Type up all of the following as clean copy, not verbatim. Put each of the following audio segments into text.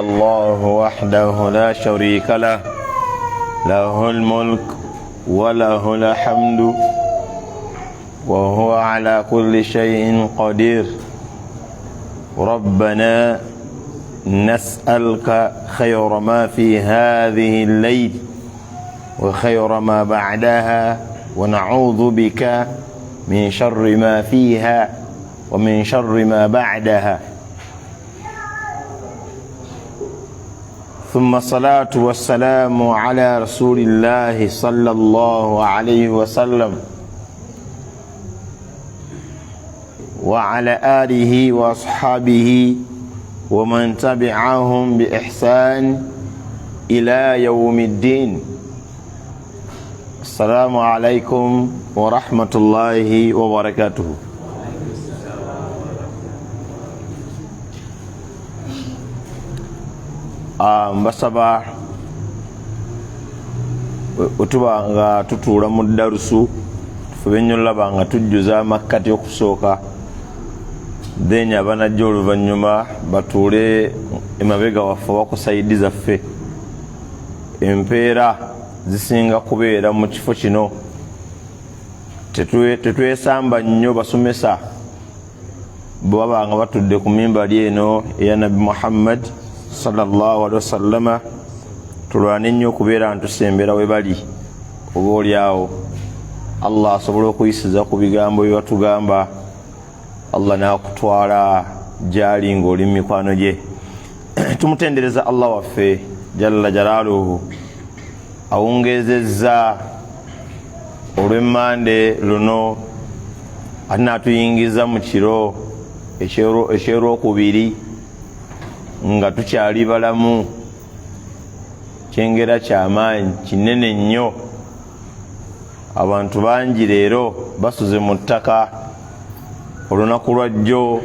الله وحده لا شريك له، له الملك وله الحمد وهو على كل شيء قدير. ربنا نسألك خير ما في هذه الليل وخير ما بعدها، ونعوذ بك من شر ما فيها ومن شر ما بعدها. ثم الصلاة والسلام على رسول الله صلى الله عليه وسلم وعلى آله وأصحابه ومن تبعهم بإحسان إلى يوم الدين. السلام عليكم ورحمة الله وبركاته. Mbasaba wetuba nga tutuula mu ddarusu tufube nnyo olaba nga tujjuza amakkati okusooka, then abanajja oluvannyuma batuule emabega waffe oba ku sayidi zaffe. Empeera zisinga kubeera mu kifo kino. Tetwesamba nnyo basomesa bwe baba nga batudde ku mimbali eno eya Nabbi Muhammad sallallahu alaihi wasallama. Tulwane nnyo okubeera nga tusembera we bali, oba oliawo Allah asobola okuyisiza ku bigambo bye batugamba, Allah n'akutwala gy'ali ng'oli mu mikwano gye. Tumutendereza Allah waffe jalla jalaaluhu, awungezezza olw'emmande luno ate n'atuyingiza mu kiro ekyerwokubiri nga tukyali balamu. Kyengera kyamaanyi kinene nnyo. Abantu bangi leero basuze mu ttaka. Olunaku lwajjo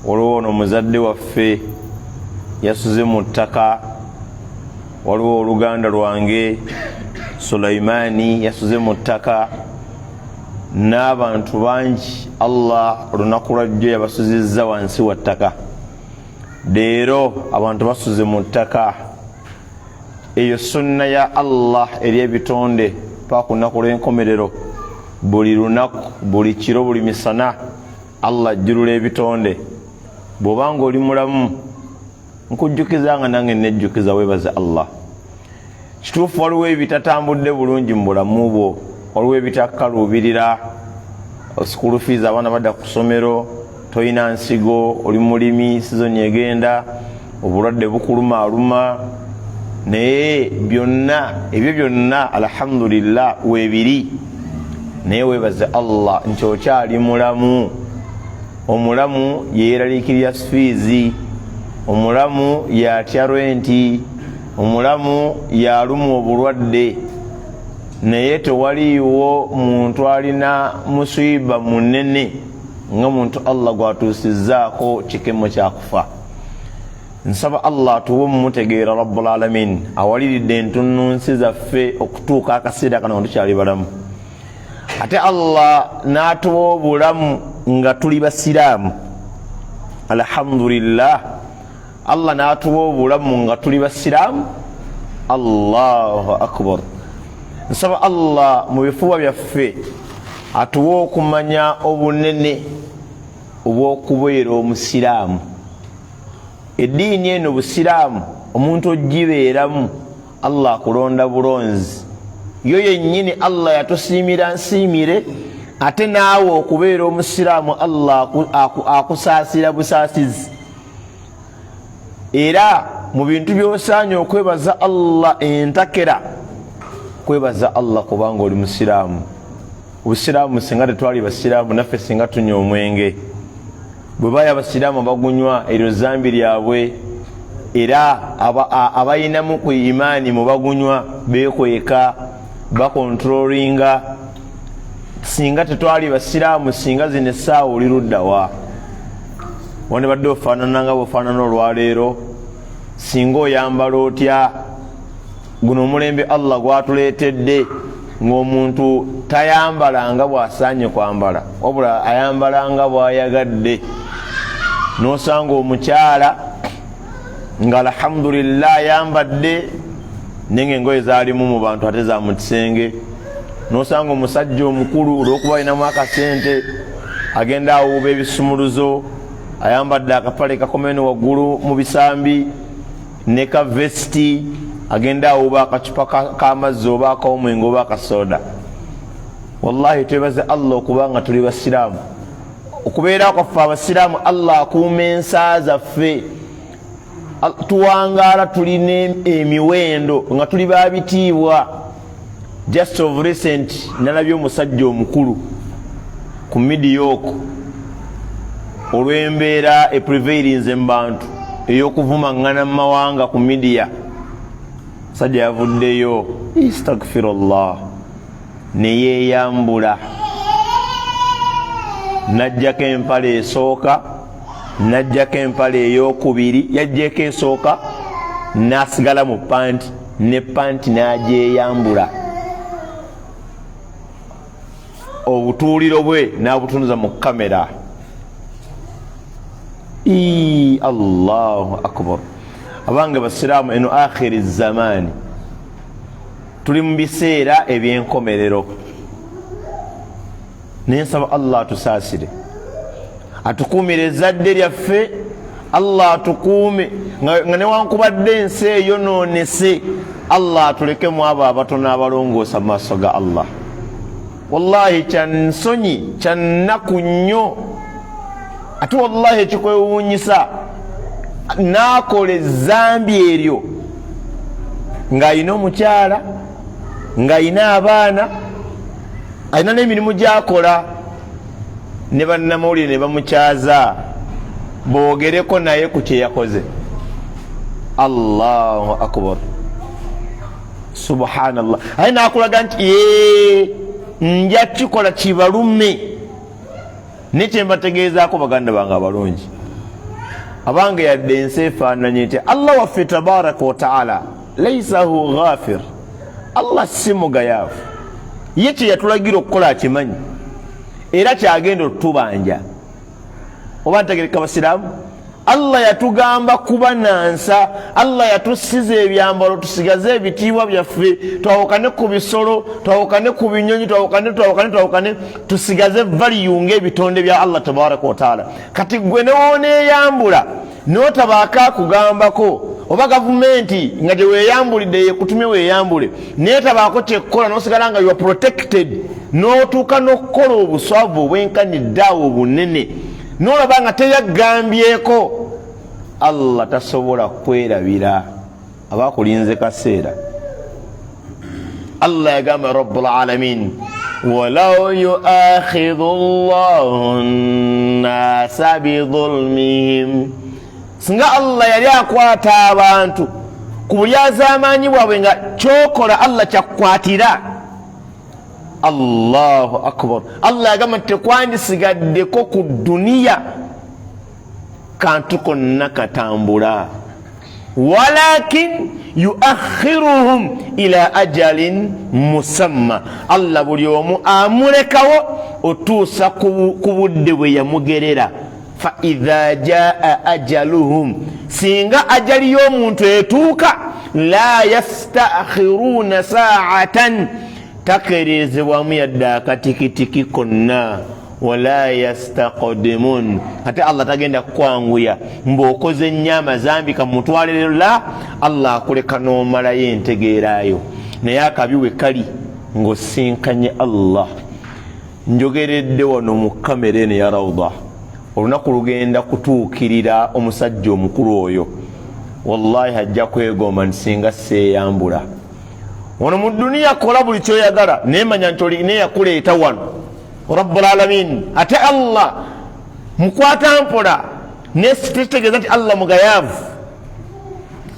waliwo ono muzadde waffe yasuze mu ttaka, waliwo oluganda lwange Sulaimaani yasuze mu ttaka, n'abantu bangi Allah olunaku lwajjo yabasuzizza wansi wa ttaka. Leero abantu basuze mu ttaka. Eyo sunna ya Allah eri ebitonde paka ku lunaku lw'enkomerero. Buli lunaku, buli kiro, buli misana Allah ajjulula ebitonde. Bw'oba nga oli mulamu, nkujjukiza nga nange nejjukiza, weebaze Allah. Kituufu waliwo ebitatambudde bulungi mu bulamu bwo, waliwo ebitakkaluubirira, school fees, abaana badda ku ssomero, toyina nsigo, oli mulimi, sizoni egenda, obulwadde bukulumaaluma, naye byonna ebyo byonna alhamdulillah weebiri. Naye weebaze Allah nti okyali mulamu. Omulamu yeeraliikirira fees, omulamu yatya renti, omulamu yalumwa obulwadde, naye tewaliiwo muntu alina musiiba munene nga muntu Allah gwatuusizzaako kikemo kyakufa. Nsaba Allah atuwe omumutegeera Rabbul Alamin, awaliridde entunnunsi zaffe okutuuka akaseera kano nga tukyali balamu, ate Allah n'atuwa obulamu nga tuli basiraamu. Alhamdulillah, Allah n'atuwa obulamu nga tuli basiraamu. Allahu akbar. Nsaba Allah mu bifuba byaffe atuwe okumanya obunene obw'okubeera omusiraamu. Eddiini eno busiraamu omuntu ogibeeramu Allah akulonda bulonzi. Yo yennyini Allah yatusiimira nsiimire, ate naawe okubeera omusiraamu Allah akusaasira busaasizi. Era mu bintu by'osaanye okwebaza Allah entakera, kwebaza Allah kubanga oli musiraamu. Obusiraamu singa tetwali basiraamu naffe singa tunywa omwenge. Bwe baya abasiraamu bagunywa, eryo zambi lyabwe, era abayinamu ku imaani mu bagunywa beekweka bakontrolinga. Singa tetwali basiraamu singa zino essaawa oli luddawa? Wandibadde ofaanana nga bw'ofaanana olwaleero? Singa oyambala otya? Guno omulembe Allah gwatuleetedde ng'omuntu tayambala nga bw'asaanye kwambala, wabula ayambala nga bw'ayagadde. N'osanga omukyala Nga alhamdulillah ayambadde, naye nga engoye zaalimu mu bantu ate za mu kisenge. Nosanga omusajja omukulu olwokuba alinamu akasente agenda awuuba ebisumuluzo, ayambadde akapale kakomeni waggulu mu bisambi ne ka vesiti, agenda awuuba akacupa k'amazzi oba ak'omwenge oba akasoda. Wallahi twebaze Allah okuba nga tuli basiraamu. Okubeera kwaffe abasiraamu, Allah akuuma ensa zaffe, tuwangaala tulina emiwendo nga tuli babitiibwa. Just of recent nalabye omusajja omukulu ku media okwo, olw'embeera eprevailinze mu bantu ey'okuvumaŋŋana mu mawanga ku media, musajja yavuddeyo, istagfirullah, neyeyambula, najjako empale esooka, najjako empale eyokubiri, yajjeko esooka nasigala mu panti, ne panti nagyeyambula, obutuuliro bwe n'abutunuza mu kamera. Allahu akbar! Abange basiraamu, eno akhiri zamaani, tuli mu biseera ebyenkomerero. Naye nsaba Allah atusaasire, atukuumire ezzadde lyaffe. Allah atukuume nga newankubadde ensi eyonoonese, Allah atulekemu abo abatono abalongoosa mu maaso ga Allah. Wallahi kyansonyi, kyannaku nnyo. Ate wallahi ekikwewuunyisa, n'akola ezambi eryo ng'alina omukyala, ng'alina abaana, alina n'emirimu gy'akola, ne bannamawulire ne bamukyaza boogereko naye ku kye yakoze. Allahu akbar, subhanallah! Aye nakulaga nti ye nja kikola kibalume. Naye kyembategeezaako baganda bange abalungi, abange, yadde ensi efaananye nti Allah waffe tabaraka wataala laisahu ghafir, Allah si mugayaavu. Ye kye yatulagira okukola akimanyi, era kyagenda otubanja. Oba ntegereka basiraamu, Allah yatugamba kuba nansa, Allah yatusiza ebyambalo tusigaze ebitiibwa byaffe, twawukane ku bisolo, twawukane ku binyonyi, twawukane, twawukane, twawukane, tusigaze value ng'ebitonde bya Allah tabaraka wataala. Kati gwe newooneeyambula notabaako akugambako, oba gavumenti nga gye weeyambulidde yekutumye weeyambule, naye tabaako kyekkola, nosigala nga you are protected, n'otuuka n'okukola obuswavu obwenkanidde awo obunene, nolaba nga teyagambyeko, Allah tasobola kwerabira, aba akulinze kaseera. Allah yagamba rabbul alamin, walau yuakhidhu llahu nnasa bidhulmihim, singa Allah yali akwata abantu ku bulyazaamaanyi bwabwe nga kyokola Allah kyakukwatira. Allahu akbar! Allah yagamba nti tekwandisigaddeko ku duniya kantu konna katambula, walakin yuakhiruhum ila ajalin musamma. Allah buli omu amulekawo otuusa ku budde bwe yamugerera. Fa idha jaa ajaluhum, singa ajali y'omuntu etuuka, la yastakhiruna saatan, takerezebwamu yadde akatikitiki konna, wala yastaqdimun. Ate Allah tagenda kukwanguya mbaokoze nnyo amazambi kamutwalire la, Allah akuleka n'omalayo entegeerayo. Naye akabi we kali ng'osinkanye Allah. Njogeredde wano mu kamera eno ya Rauda, olunaku lugenda kutuukirira omusajja omukulu oyo, wallahi ajja kwegomba nti singa seeyambula. Wano mu duniya kola buli kyoyagala, naye manya nti olina eyakuleeta wano, rabbul alamin. Ate Allah mukwata mpola, naye tekitegeeza nti Allah mugayaavu.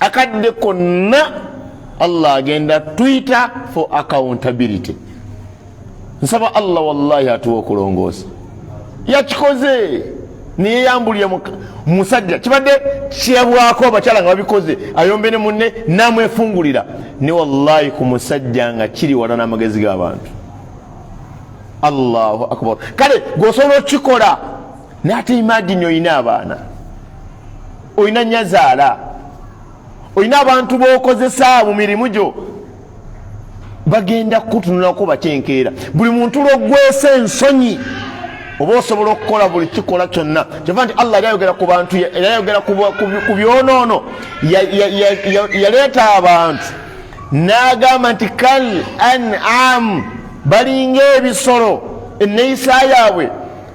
Akadde konna Allah agenda twita for accountability. Nsaba Allah wallahi atuwa okulongoosa. Yakikoze neyeyambulira musajja, kibadde kyebwako abakyala nga babikoze, ayombe ne munne namwefungulira, ne wallahi ku musajja nga kiri wala n'amagezi g'abantu. Allahu akbar! Kale gweosobola okukikola, naye ate imagine oyina abaana, oyina nyazaala. Olina abantu b'okozesa mu mirimu gyo, bagenda kukutunulako bakyenkeera. Buli muntu lwogwesa ensonyi oba osobola okukola buli kikola kyonna. Kyova nti Allah yali ayogera ku bantu, yali ayogera ku byonoono, yaleeta abantu n'agamba nti kal an'am, balinga ebisolo enneeyisa yaabwe.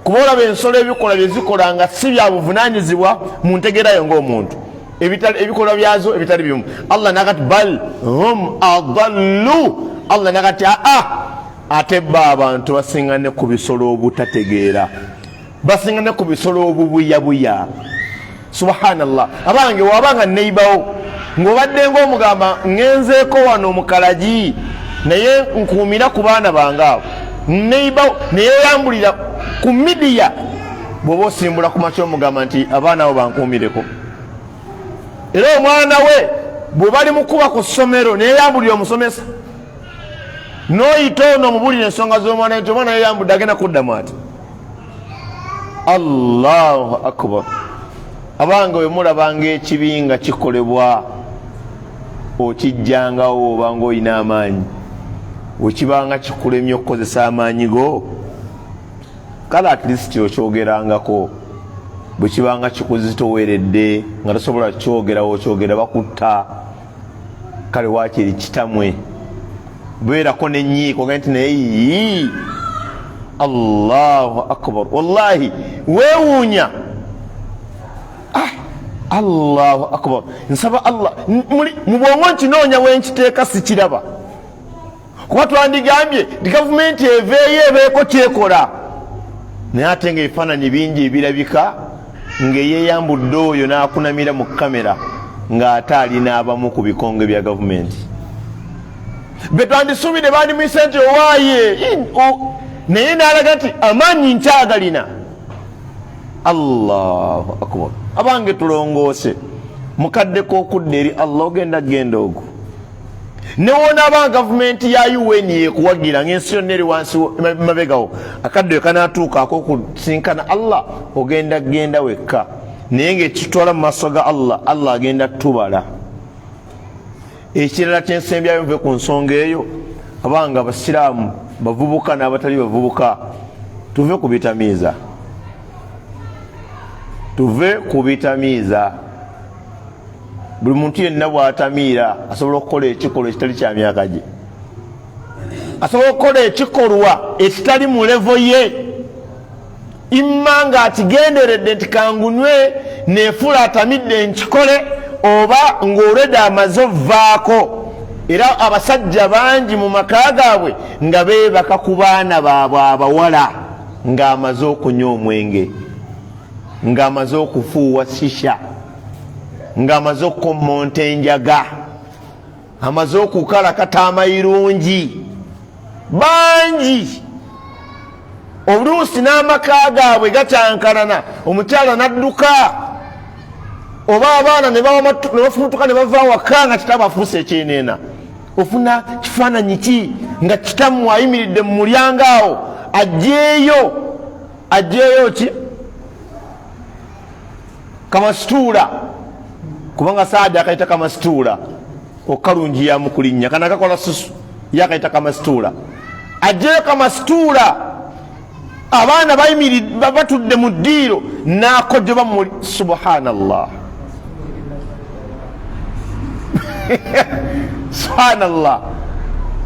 Kuba olaba ensolo ebikola bye zikola nga si bya buvunaanyizibwa mu ntegeerayo ng'omuntu, ebikolwa byazo ebitali bimu. Allah nagati bal hum adallu, Allah nagati aa, ate ba abantu basinga ne ku bisolo obutategeera, basinga ne ku bisolo obubuyabuya. Subhanallah. Abange, wabanga neibawo ng'obadde ng'omugamba ŋŋenzeeko wano mu kalagi naye nkuumira ku baana bange abo, neibawo neyeyambulira ku midiya, bw'oba osimbula ku makya omugamba nti abaana abo bankuumireko. Era omwana we bwe bali mukuba ku ssomero neyeyambulira omusomesa, n'oyita ono omubulira ensonga z'omwana nti omwana yeyambudde, agenda kuddamu ati Allahu akbar. Abange, we mulabanga ekibi nga kikolebwa, okijjangawo obanga olina amaanyi. Wekibanga kikulemye okukozesa amaanyi go, kale at least okyogerangako. Bwe kibanga kikuzitoweredde nga tosobola kyogerawo, okyogera bakutta, kale wakiri kitamwe beerako nenyiiko oga nti naye yii. Allahu akbar. Wallahi weewuunya. Ah, Allahu akbar. Nsaba Allah mu bwongo nkinoonya wenkiteeka sikiraba, kuba twandigambye nti gavumenti eveeyo ebeeko kyekola, naye ate nga ebifaananyi bingi ebirabika ng'eyeyambudde oyo n'akunamira mu kamera ng'ate alina abamu ku bikonge bya gavumenti be twandisuubidde bandimuyise nti owaaye, naye n'alaga nti amaanyi nkyagalina. Allahu akbar. Abange, tulongoose mukadde k'okudda eri Allah. Ogenda genda ogwo newonaaba gavumenti ya UN yekuwagira ngaensi yonna eri wansi mabegawo, akadde wekanatuuka akokusinkana Allah ogenda genda wekka, naye ngaekitwala mu maaso ga Allah, Allah agenda tubala. Ekirala kyensembyayo nve ku nsonga eyo, abanga abasiraamu bavubuka n'abatali bavubuka, tuve ku bitamiiza, tuve ku bitamiiza. Buli muntu yenna bw'atamiira asobola okukola ekikolwa ekitali kya myaka gye, asobola okukola ekikolwa ekitali mu levo ye, imma ng'akigenderedde nti kangunywe nefuula atamidde nkikole, oba ng'olwedde amaze ovvaako. Era abasajja bangi mu maka gaabwe nga beebaka ku baana baabwe abawala ng'amaze okunywa omwenge, ng'amaze okufuuwa shisha, ng'amaze okukommonta enjaga, amaze okukalakata amayirungi. Bangi oluusi n'amaka gaabwe gakyankalana, omukyala n'adduka oba abaana ne bafubutuka ne bava waka nga kitaabwe afuuse ekyeneena. Ofuna kifaananyi ki nga kitammwe ayimiridde mu mulyango awo, ajjeeyo ajjeeyo ki kamasituula, kubanga saadi akayita kamasituula okalungiyamu kulinnya kana kakola susu, ye akayita kamasituula, ajjeyo kamasituula, abaana batudde mu ddiiro n'akojoba muli. Subhanallah, subhanallah,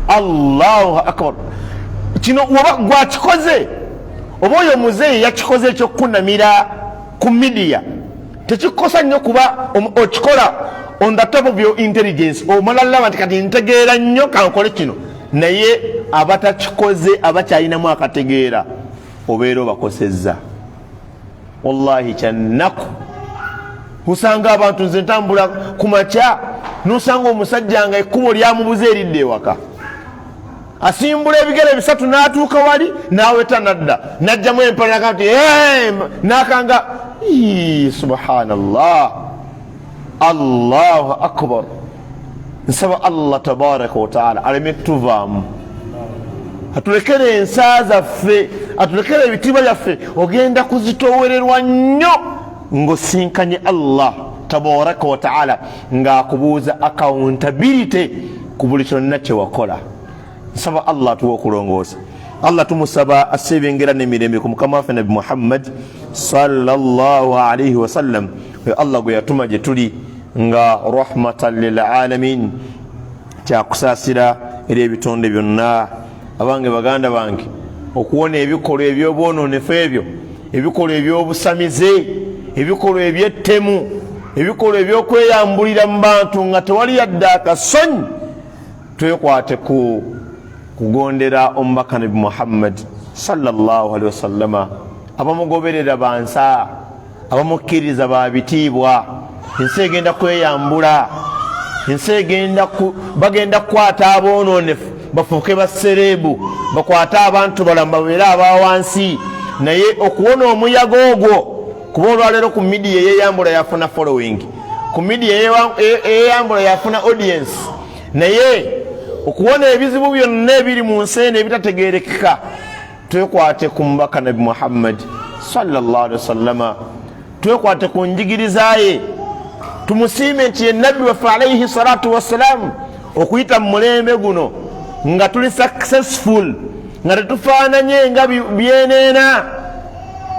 Allahu akbar. Kino oba gwakikoze oba oyo muzeeyi yakikoze, ekyokukunamira ku midiya tekikukosa nnyo, kuba okikola on the top of your intelligence, omala laba nti kati ntegeera nnyo kankole kino. Naye abatakikoze abakyalinamu akategeera, obeera obakosezza. Wallahi kyannaku osanga abantu, nze ntambula ku makya nosanga omusajja nga ekkubo lyamubuze eridda ewaka, asimbula ebigere bisatu n'atuuka wali n'aweta nadda n'ajjamu empala nti n'akanga. Subhanallah, Allahu akbar. Nsaba Allah tabaraka wataala aleme tuvaamu, atulekere ensa zaffe, atulekere ebitiibwa byaffe. Ogenda kuzitowererwa nnyo ng'osinkanye Allah. Tabaraka wataala ng'akubuuza accountability ku buli kyonna kyewakola. Nsaba Allah atuwa okulongoosa. Allah tumusaba asse ebyengera n'emirembe ku mukama waffe Nabi Muhammad sallallahu alaihi wasallam, oyo Allah gwe yatuma gye tuli nga rahmatan lil alamin, kyakusaasira eri ebitonde byonna. Abange baganda bange, okuwona ebikolwa ebyobwononefu ebyo, ebikolwa ebyobusamize, ebikolwa ebyettemu, ebikolwa ebyokweyambulira mu bantu nga tewali yadde akasonyi, twekwate ku kugondera omubaka Nabi Muhammad sallallahu alaihi wasallama. Abamugoberera bansa, abamukkiriza ba bitiibwa. Ensi egenda kweyambula, ensi egenda bagenda kukwata aboonoonefu bafuuke basereebu, bakwate abantu balamu babeere aba wansi. Naye okuwona omuyaga ogwo, kuba olwaleero ku midiya eyeyambula yafuna following, ku midiya eyeyambula yafuna audience. Naye okuwona ebizibu byonna ebiri mu nsi eno ebitategerekeka, twekwate ku mubaka Nabi Muhammad sallallahu alaihi wasallama, twekwate ku njigiriza ye, tumusiime nti ye nabbi waffe alaihi salatu wassalamu. Okuyita mu mulembe guno nga tuli successful, nga tetufaananye nga byeneena,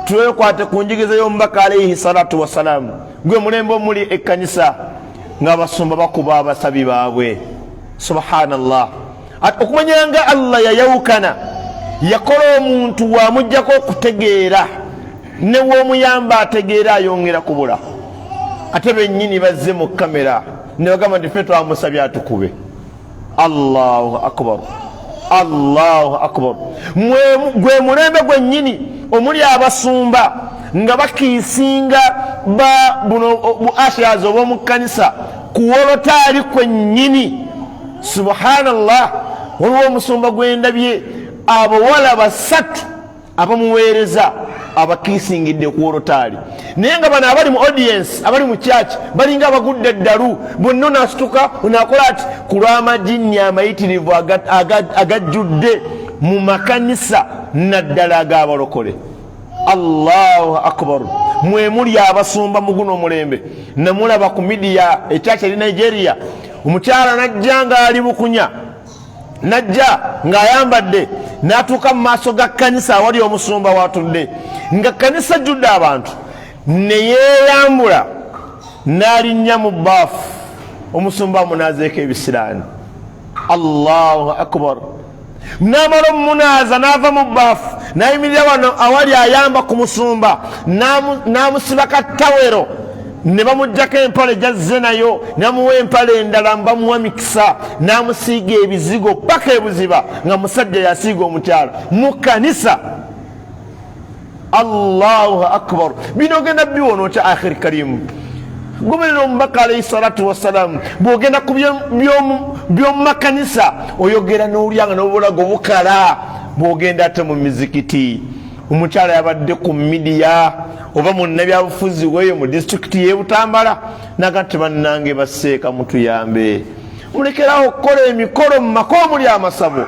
twekwate ku njigiriza y'omubaka alaihi salatu wassalamu. Gwe mulembe omuli ekkanisa ng'abasumba bakuba abasabi baabwe. Subhanallah, okumanya nga Allah yayawukana, yakola omuntu wamugjako okutegeera, newomuyamba ategeera ayongera kubula. Ate bennyini bazze mu kamera ne bagamba nti ffe twamusabye atukube. Allahu akbar, Allahu akbar. Gwe mulembe gwennyini omuli abasumba nga bakiisinga ba buno bu ashazi ob'omu kkanisa ku wolotaali kwennyini. Subhanallah, waliwo omusumba gwendabye abawala basatu abamuweereza abakiisingidde ku wolotaali, naye nga bano abali mu audience, abali mu church, balinga abagudde eddalu. Bonna onasituka onakola ati ku lw'amajinni amayitirivu agajjudde mu makanisa, naddala ag'abalokole. Allahu akbar. Mwemuli abasumba mu guno omulembe. Namulaba ku midiya ekyaki eri Nigeria, omukyala najja ng'ali bukunya, najja ng'ayambadde, n'atuuka mu maaso ga kkanisa awali omusumba watudde, nga kkanisa ejjudde abantu, ne yeeyambula n'alinnya mu baafu, omusumba amunaazeeko ebisiraani. Allahu akbar. N'amala omumunaaza n'ava mu baafu, n'ayimirira wano awali ayamba ku musumba, n'amusiba katawero, ne bamugjako empale gyazze nayo, namuwa empale endala, bamuwa mikisa, n'amusiiga ebizigo paka ebuziba, nga musajja yasiiga omukyala mu kanisa. Allahu akbar. Bino ogenda biwona otya? Akhir karimu, goberera omubaka alaihi salatu wassalamu. Bwogenda ku byomumakanisa oyogera n'olyanga n'obulago bukala. Bwogenda ate mu mizikiti, omukyala yabadde ku midiya oba munnabyabufuzi weeyo mu disitulikiti y'e Butambala, naga nti bannange baseeka, mutuyambe, mulekerawo okukola emikolo mu maka omuli amasabo.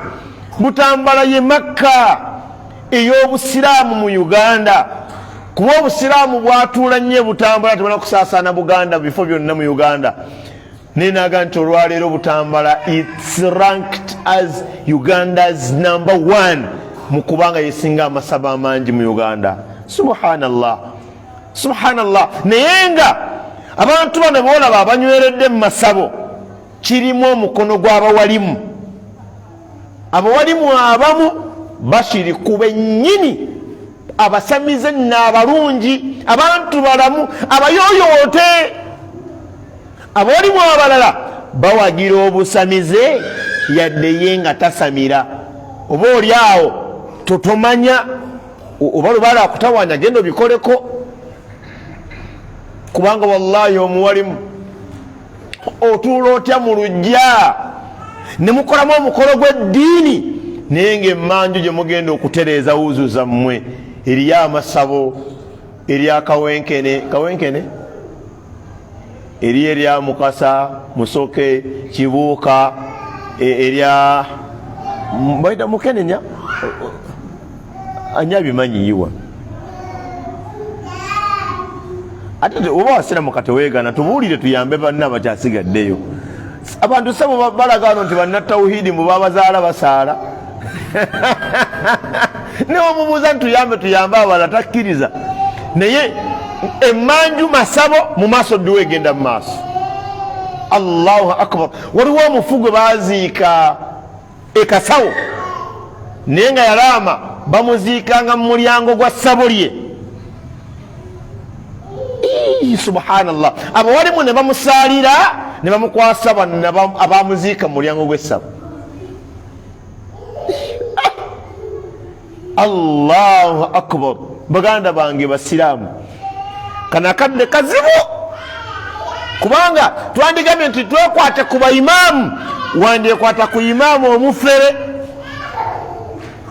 Butambala ye Makka ey'obusiraamu mu Uganda, kuba obusiraamu bwatuula nnyo Butambala, tebana kusaasaana Buganda, bifo byonna mu Uganda. Naye naga nti olwaleero Butambala its ranked as Uganda's number one mu kubanga yesinga amasabo amangi mu Uganda. Subhanallah, subhanallah. Naye nga abantu bano boolaba abanyweredde mu masabo, kirimu omukono gw'abawalimu. Abawalimu abamu bashiriku bennyini, abasamize naabalungi, abantu balamu abayoyoote. Abawalimu abalala bawagira obusamize yadde ye nga tasamira, oba oli awo totomanya oba lubaala akutawanya, genda obikoleko. Kubanga wallahi omuwalimu otuula otya mu lujja ne mukolamu omukolo gw'eddiini, naye ngaemmanju gye mugenda okutereeza wuzu zammwe eriyo amasabo, erya Kawenkene, Kawenkene eriyo, erya Mukasa, Musoke, Kibuuka, erya baita Mukenenya, ani abimanyi yiwa? Ate oba wasiramuka teweegana, tubuulire tuyambe banna abakyasigaddeyo. Abantu sebo balaga wano nti banna tawhidi mbu babazaala basaala, newamubuuza nti tuyambe tuyambe abalala, takkiriza. Naye emanju masabo mu maaso, dduwa egenda mu maaso. Allahu akbar. Waliwo omufu gwe baziika ekasawo, naye nga yalaama bamuziikanga mu mulyango gwa ssabo lye. Subhanallah, abawalimu ne bamusaalira ne bamukwasa abamuziika mu mulyango gw'essabo. Allahu akbar. Baganda bange basiraamu, kano akadde kazibu, kubanga twandigambye nti twekwate ku baimaamu, wandyekwata ku imaamu omufere,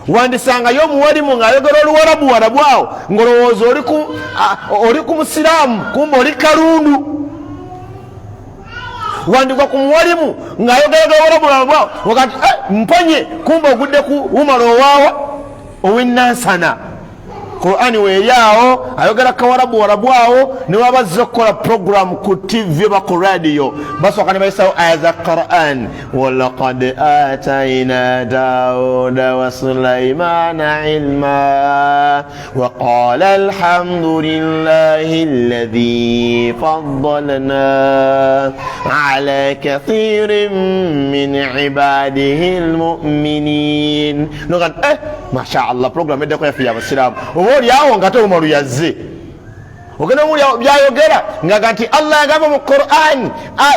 wandisangayo omuwalimu ng'ayogera oluwarabu warabu awo, ng'olowooza oli ku musiraamu, kumba oli kalundu. Wandigwa ku muwalimu ng'ayogeragawarabu wakati eh, mponye, kumba ogudde ku umara owaawa ow'enansana. Qurani weeri awo ayogera kawarabu warabu awo. Newaba azze okukola program ku TV oba ku radio, basooka ne bayisawo aya za Quran: walaqad ataina Dauda wa Sulaimana ilma وقال الحمد لله الذي فضلنا على كثير من عباده المؤمنين. Noga eh, mashallah, program eddako yaffe yabasiraamu. Oba oli awo nga te Umaru yazze, ogenda owulira byayogera ngaga nti Allah yagamba mu Quran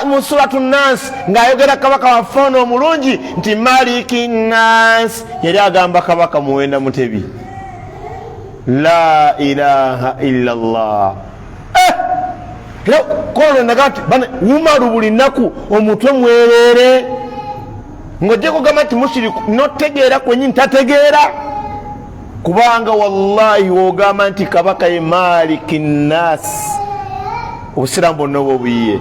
mu Suratu Nas, ng'ayogera kabaka waffe ono omulungi nti Maliki Nas, yali agamba Kabaka Muwenda Mutebi. La ilaha illa llah. Eh! Era kolondaga nti Umaru buli nnaku omutwe mwereere, ng'ojja kugamba nti mushiriku notegeera kwenyini tategeera, kubanga wallahi wogamba nti kabaka ye Maliki Nnas, obusiraamu bwonna oba obuyiye.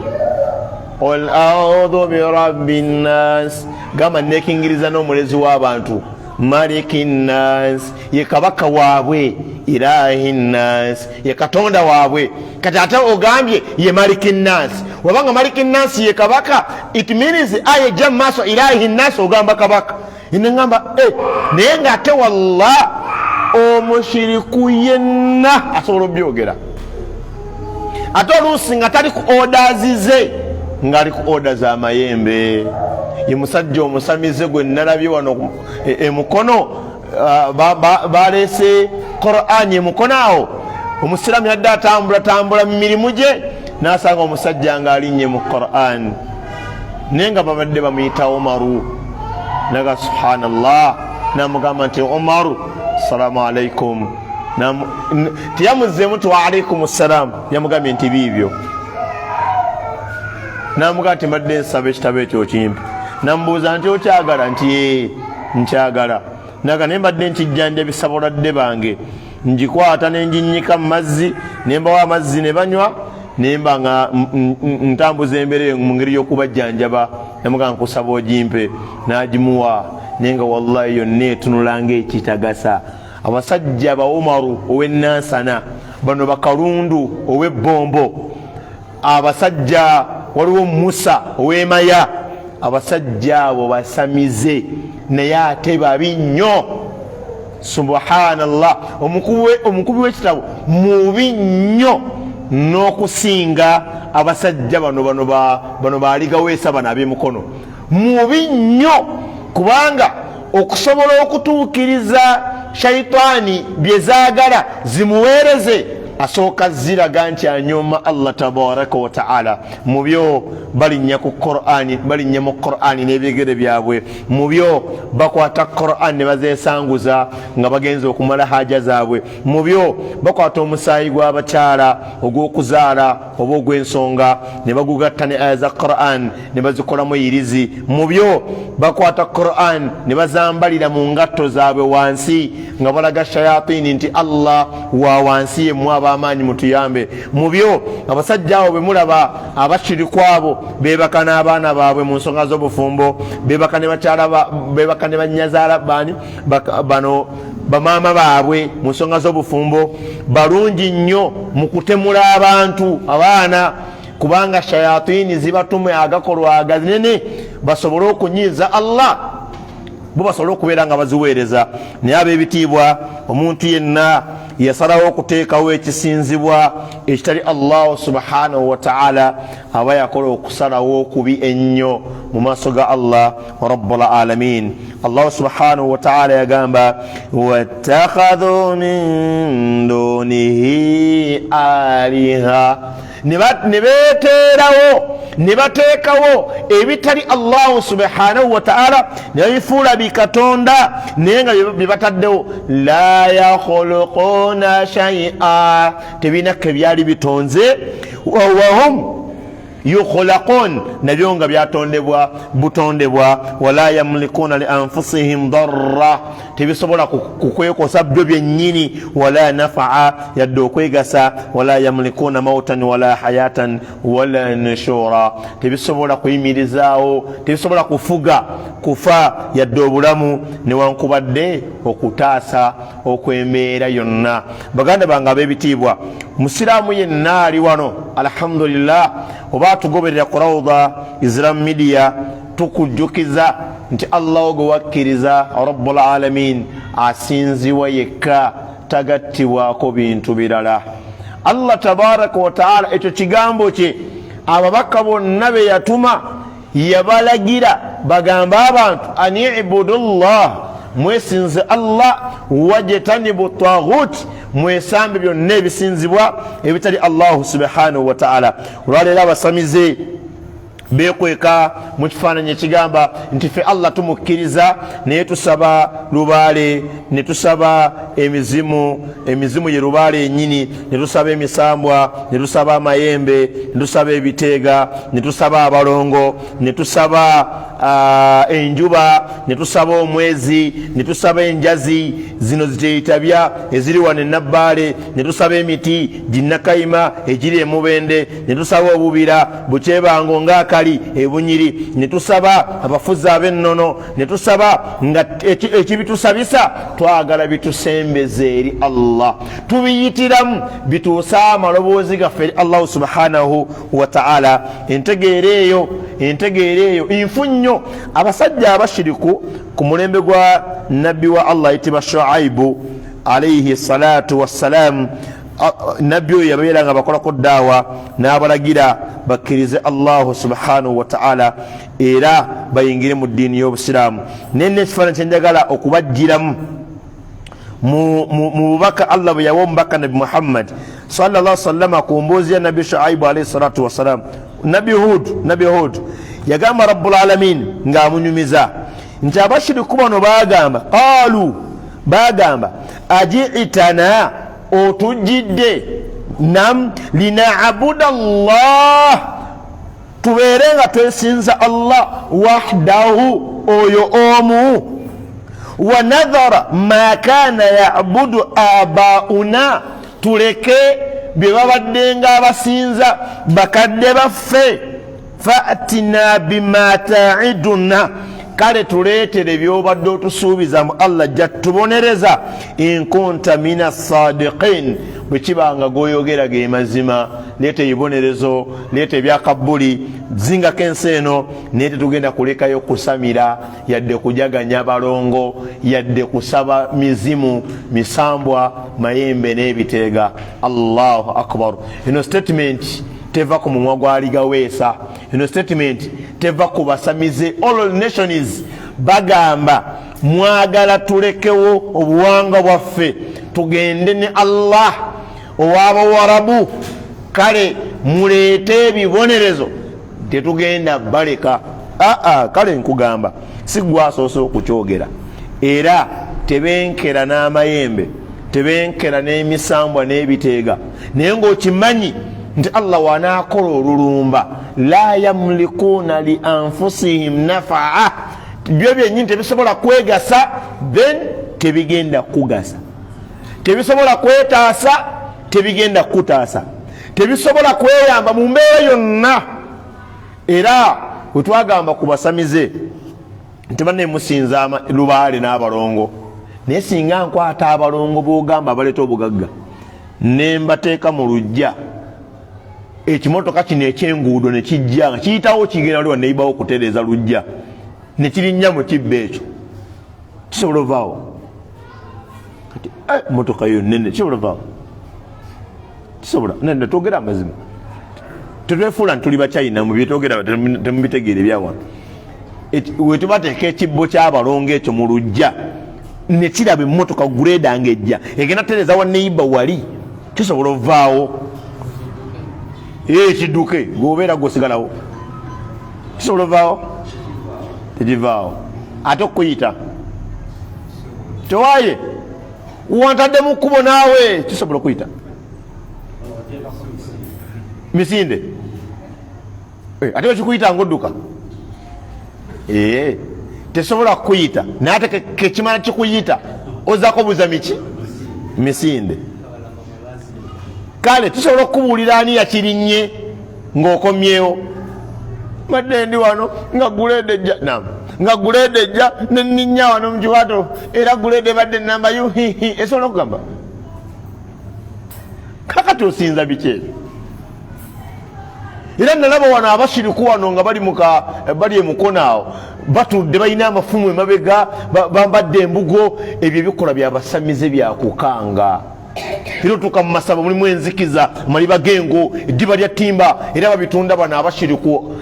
Qul audhu birabbi nnas, gamba nekingiriza n'omulezi w'abantu. Maliki nnas, ye kabaka waabwe. Ilahi nnas, ye katonda waabwe. Kati ate ogambye ye Maliki nnas, wabanga Maliki nnas ye kabaka, it means aya ejja mu maaso ilahi nnas, ogamba kabaka. Neŋamba eh, naye nga ate wallah omushiriku yenna asobola obyogera, ate oluusi nga tali ku odazi ze, ngaali ku oda z'amayembe. Ye musajja omusamize gwe nalabye wano emukono, e baleese Qur'ani emukono awo. Omusiraamu yadde atambula tambula mu mirimu gye, n'asanga omusajja ng'alinnye mu Qur'an, naye nga babadde bamuyita Omaru. Naga subhanallah, namugamba nti Omaru, assalamu alaikum. Teyamuzzeemu nti waalaikum ssalaamu, yamugambye nti biibyo. Namugamba nti mbadde nsaba ekitabo ekyo okimpe. Namubuuza nti okyagala? Nti ee, nkyagala. Naga naye mbadde nkijjanjabisa balwadde bange, ngikwata nenginyika mu mazzi nembawa amazzi ne banywa, nemba nga ntambuza embeera eyo mu ngeri y'okubajjanjaba. Namugamba nkusaba ogimpe, n'agimuwa, naye nga wallahi yonna etunula ng'ekitagasa. Abasajja bawomaru ow'enansana bano, bakalundu ow'ebbombo, abasajja waliwo Musa ow'emaya, abasajja abo basamize naye ate babi nnyo. Subhanallah, omukubi w'ekitabo mubi nnyo n'okusinga abasajja bano bano bano baligaweesa bano ab'emukono, mubi nnyo, kubanga okusobola okutuukiriza shaitaani bye zaagala zimuweereze, asooka ziraga nti anyooma Allah tabaraka wataala. Mubyo balinnya ku Qurani, balinnya mu Qurani n'ebigere byabwe. Mubyo bakwata Quran ne bazesanguza nga bagenza okumala haja zaabwe. Mubyo bakwata omusaayi gw'abakyala ogw'okuzaala oba ogw'ensonga ne bagugatta ne aya za Quran ne bazikolamu eyirizi. Mubyo bakwata Quran ne bazambalira mu ngatto zaabwe wansi, nga balaga shayatini nti Allah wa wansi, yemmwe ab'amaanyi mutuyambe. Mubyo abasajja abo bemulaba abashiriku abo bebaka n'abaana baabwe mu nsonga z'obufumbo, bebaka ne bakyala, bebaka ne banyazaala bani bano. bamaama baabwe mu nsonga z'obufumbo, balungi nnyo mu kutemula abantu abaana, kubanga shayatini zibatuma agakolwa aganene basobole okunyiiza Allah, bo basobole okubeera nga baziweereza. Naye ab'ebitiibwa, omuntu yenna yasalawo okuteekawo ekisinzibwa ekitali Allahu subhanahu wataala aba yakola okusalawo okubi ennyo mu maaso ga Allah rabbul alamin. Allahu subhanahu wataala yagamba, wattakhadhu min dunihi aliha, ne beeteerawo ne bateekawo ebitali Allahu subhanahu wataala ne babifuula bikatonda, naye nga bye bataddewo la yakhuluquuna shaia, tebirina ke byali bitonze, wahum yukhlaqun, nabyo nga byatondebwa butondebwa, wala yamlikuna li anfusihim darra, tebisobola kukwekosa byo byennyini, wala nafaa, yadde okwegasa, wala yamlikuna mautan wala hayatan wala nushura, tebisobola kuyimirizaawo, tebisobola kufuga kufa yadde obulamu newankubadde okutaasa okw'embeera yonna. Baganda bange ab'ebitiibwa, musiraamu yenna ali wano, alhamdulillah, oba atugoberera ku Rawda Islam Media, tukujjukiza nti Allah gwe wakkiriza rabbul alamin asinzibwa yekka, tagattibwako bintu birala. Allah tabaraka wataala, ekyo kigambo kye, ababaka bonna be yatuma yabalagira bagambe abantu, an ibudu llah, mwesinze Allah, wajtanibu taghut, mwesambe byonna ebisinzibwa ebitali Allahu subhanahu wataala. Olwaleero abasamize bekweka mu kifaananyi ekigamba nti ffe Allah tumukkiriza, naye tusaba lubaale, ne tusaba emizimu, emizimu ye lubaale enyini, ne tusaba emisambwa, ne tusaba amayembe, ne tusaba ebiteega, ne tusaba abalongo, ne tusaba enjuba, ne tusaba omwezi, ne tusaba enjazi zino ziteyitabya eziri wano enabbaale, ne tusaba emiti ginnakayima egiri emubende, ne tusaba obubira bukyebango ngaakali ebunyiri, ne tusaba abafuzi ab'ennono, ne tusaba nga ekibitusabisa twagala bitusembeze eri Allah, tubiyitiramu bituuse amaloboozi gaffe eri Allahu subhanahu wataala. Entegeera eyo, entegeera eyo nfu nnyo. Abasajja abashiriku ku mulembe gwa nabbi wa Allah ayitibwa Shuaibu alaihi salatu wassalam, nabbi oyo yabeera nga bakolako daawa n'abalagira bakkirize Allahu subhanahu wataala era bayingire mu ddiini y'obusiraamu. Naye nekifaananyi kyenjagala okubajjiramu mu bubaka Allah bwe yawa omubaka Nabi Muhammad sallallahu sallama ku mboozi ya Nabbi Shuaibu alaihi salatu wassalam, Nabbi Hud, Nabbi Hud yagamba rabbul alamin ng'amunyumiza nti abashiriku bano bagamba, qalu, bagamba, ajiitana, otujjidde, nam linaabuda llah, tubeere nga twesinza Allah wahdahu, oyo omu, wanadhara ma kana yabudu abauna, tuleke bye babadde nga abasinza bakadde baffe, fatina bima taiduna, kale tuleetere byobadde otusuubiza mu Allah jja tubonereza, inkunta min assadiqin, bwe kiba nga goyogera ge mazima, leeta ebibonerezo, leeta ebyakabbuli, zingako ensi eno. Naye tetugenda kulekayo kusamira yadde kujaganya balongo yadde kusaba mizimu, misambwa, mayembe n'ebiteega. Allahu akbar! Eno statement teva ku mumwa gwa Ligaweesa, eno statement teva ku basamize. All nations bagamba, mwagala tulekewo obuwangwa bwaffe tugende ne Allah ow'abawarabu, kale muleete ebibonerezo, tetugenda baleka. Aa, kale nkugamba, si gwasoose okukyogera, era tebenkera n'amayembe, tebenkera n'emisambwa n'ebiteega, naye ng'okimanyi nti Allah wanaakola olulumba, la yamlikuuna li anfusihim nafaa, byo byennyini tebisobola kwegasa, then tebigenda kugasa, tebisobola kwetaasa, tebigenda kukutaasa, tebisobola kweyamba mu mbeera yonna. Era wetwagamba ku basamize nti banne musinza lubaale n'abalongo, Naye singa nkwata abalongo b'ogamba abaleeta obugagga ne mbateeka mu luggya, ekimotoka kino ekyenguudo ne kijja nga kiyitawo kigenda wali waneyibawo okutereeza luggya ne kirinnya mu kibbo ekyo, kisobola ovaawo? Kati motoka yo nene, kisobola ovaawo? Kisobola? Nene, twogera amazima, tetwefuula nti tuli bachina mu byetwogera temubitegeera ebyawano. Wetubateeka ekibbo ky'abalongo ekyo mu luggya ne kiraba emmotoka greda ng'ejja egenda tereeza wa neyiba wali, kisobola ovaawo? Kidduke, gwobeera gwosigalawo, kisobola ovaawo? Tekivaawo. Ate okukuyita tewaye wantadde mu kkubo naawe, kisobola okuyita misinde? Ate wekikuyita ngaodduka, tesobola kukuyita. Naye ate kekimala kikuyita, ozako buza miki misinde. Kale tusobola okukubuulira ani yakirinnye ng'okomyewo. Badde ndi wano nga guleede ejja, nam nga guleede ejja neninnya wano mukiwato, era guleede ebadde namba yuhihi, esobola okugamba? Kakati osinza biki ebyo? Era nalaba wano abashiriku wano nga bali muka bali emukono awo batudde, balina amafumu emabega, bambadde embugo. Ebyo ebikolwa byabasamize byakukanga. Era otuuka mu masabo mulimu enzikiza, amaliba g'engo, eddiba lya ttimba, era babitunda bano abashiriku.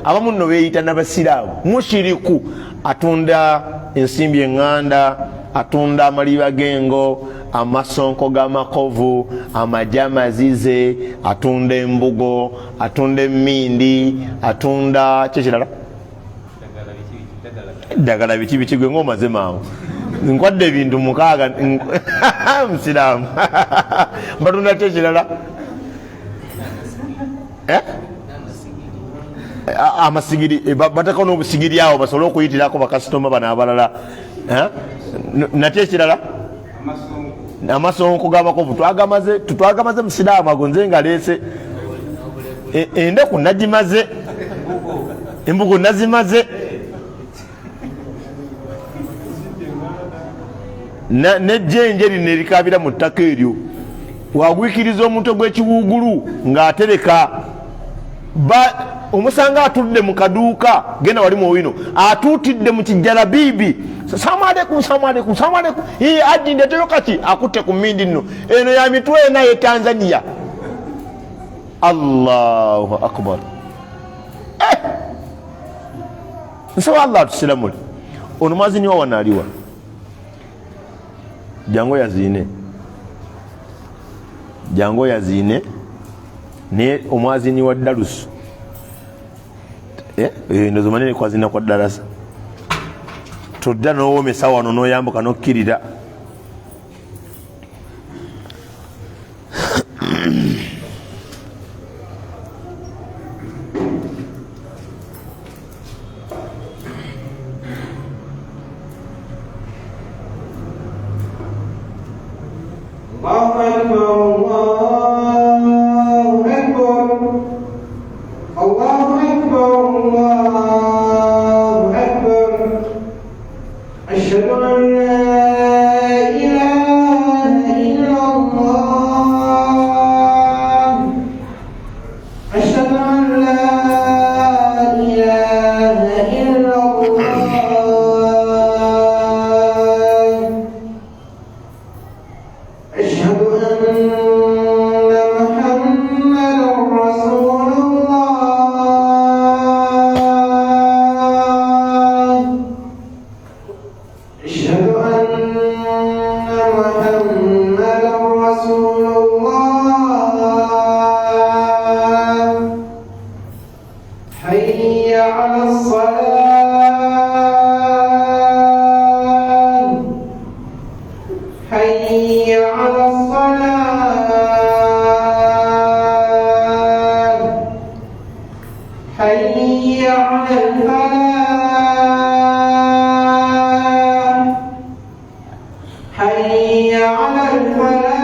Abamu nno beeyita n'abasiraamu. Mushiriku atunda ensimbi eŋŋanda, atunda amaliba g'engo, amasonko g'amakovu, amagi amazize, atunda embugo, atunda emmindi, atunda kyekirala eddagala biki biki. Gwe ngaomaze mangu, nkwadde ebintu mukaaga. Musiraamu batunda ki ekirala? Eh? Amasigiri, bateekao n'obusigiri awo basobole okuyitirako bakasitoma bano abalala. Eh? Nakyo ekirala, amasonko g'amakovu twagamaze, twagamaze. Musiraamu ago nze nga leese endeku nagimaze, embugo nazimaze, nejjenje lino erikabira mu ttaka eryo wagwikiriza omutwe gw'ekiwuugulu ng'atereka. Omusanga atudde mu kaduuka, genda wali muwino, atuutidde mu kijjalabiibi, salamu aleikum, salamu aleikum, salamu aleikum, aji ndeteyo kaki, akutte ku mmindi nno eno ya mitwe ena ye Tanzania. Allahu akbar! Nsaba Allah atusiramule. Ono mwazini wa wano aliwa? Jangu yaziine, jangu yaziine. Naye omwazini wa dalusu, ndozo manene kwazina kwa darasa, todda nowomesa wano noyambuka nokkirira. Allahu Akbar, Allahu Akbar, Allahu Akbar, Allahu Akbar. Ashhadu an la ilaha illallah. Ashhadu an la ilaha illallah. Ashhadu anna Muhammadan Rasulullah. Ashhadu anna Muhammadan Rasulullah. Hayya ala salah. Hayya ala salah. Hayya ala al-falah. Hayya ala al-falah.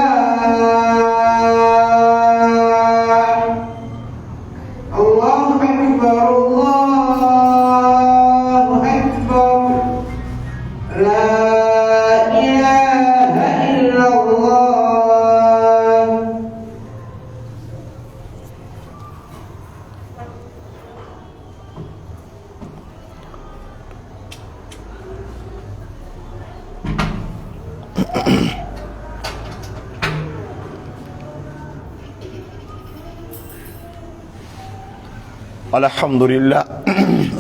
Allahu Akbar, Allahu Akbar. La ilaha Alhamdulillah,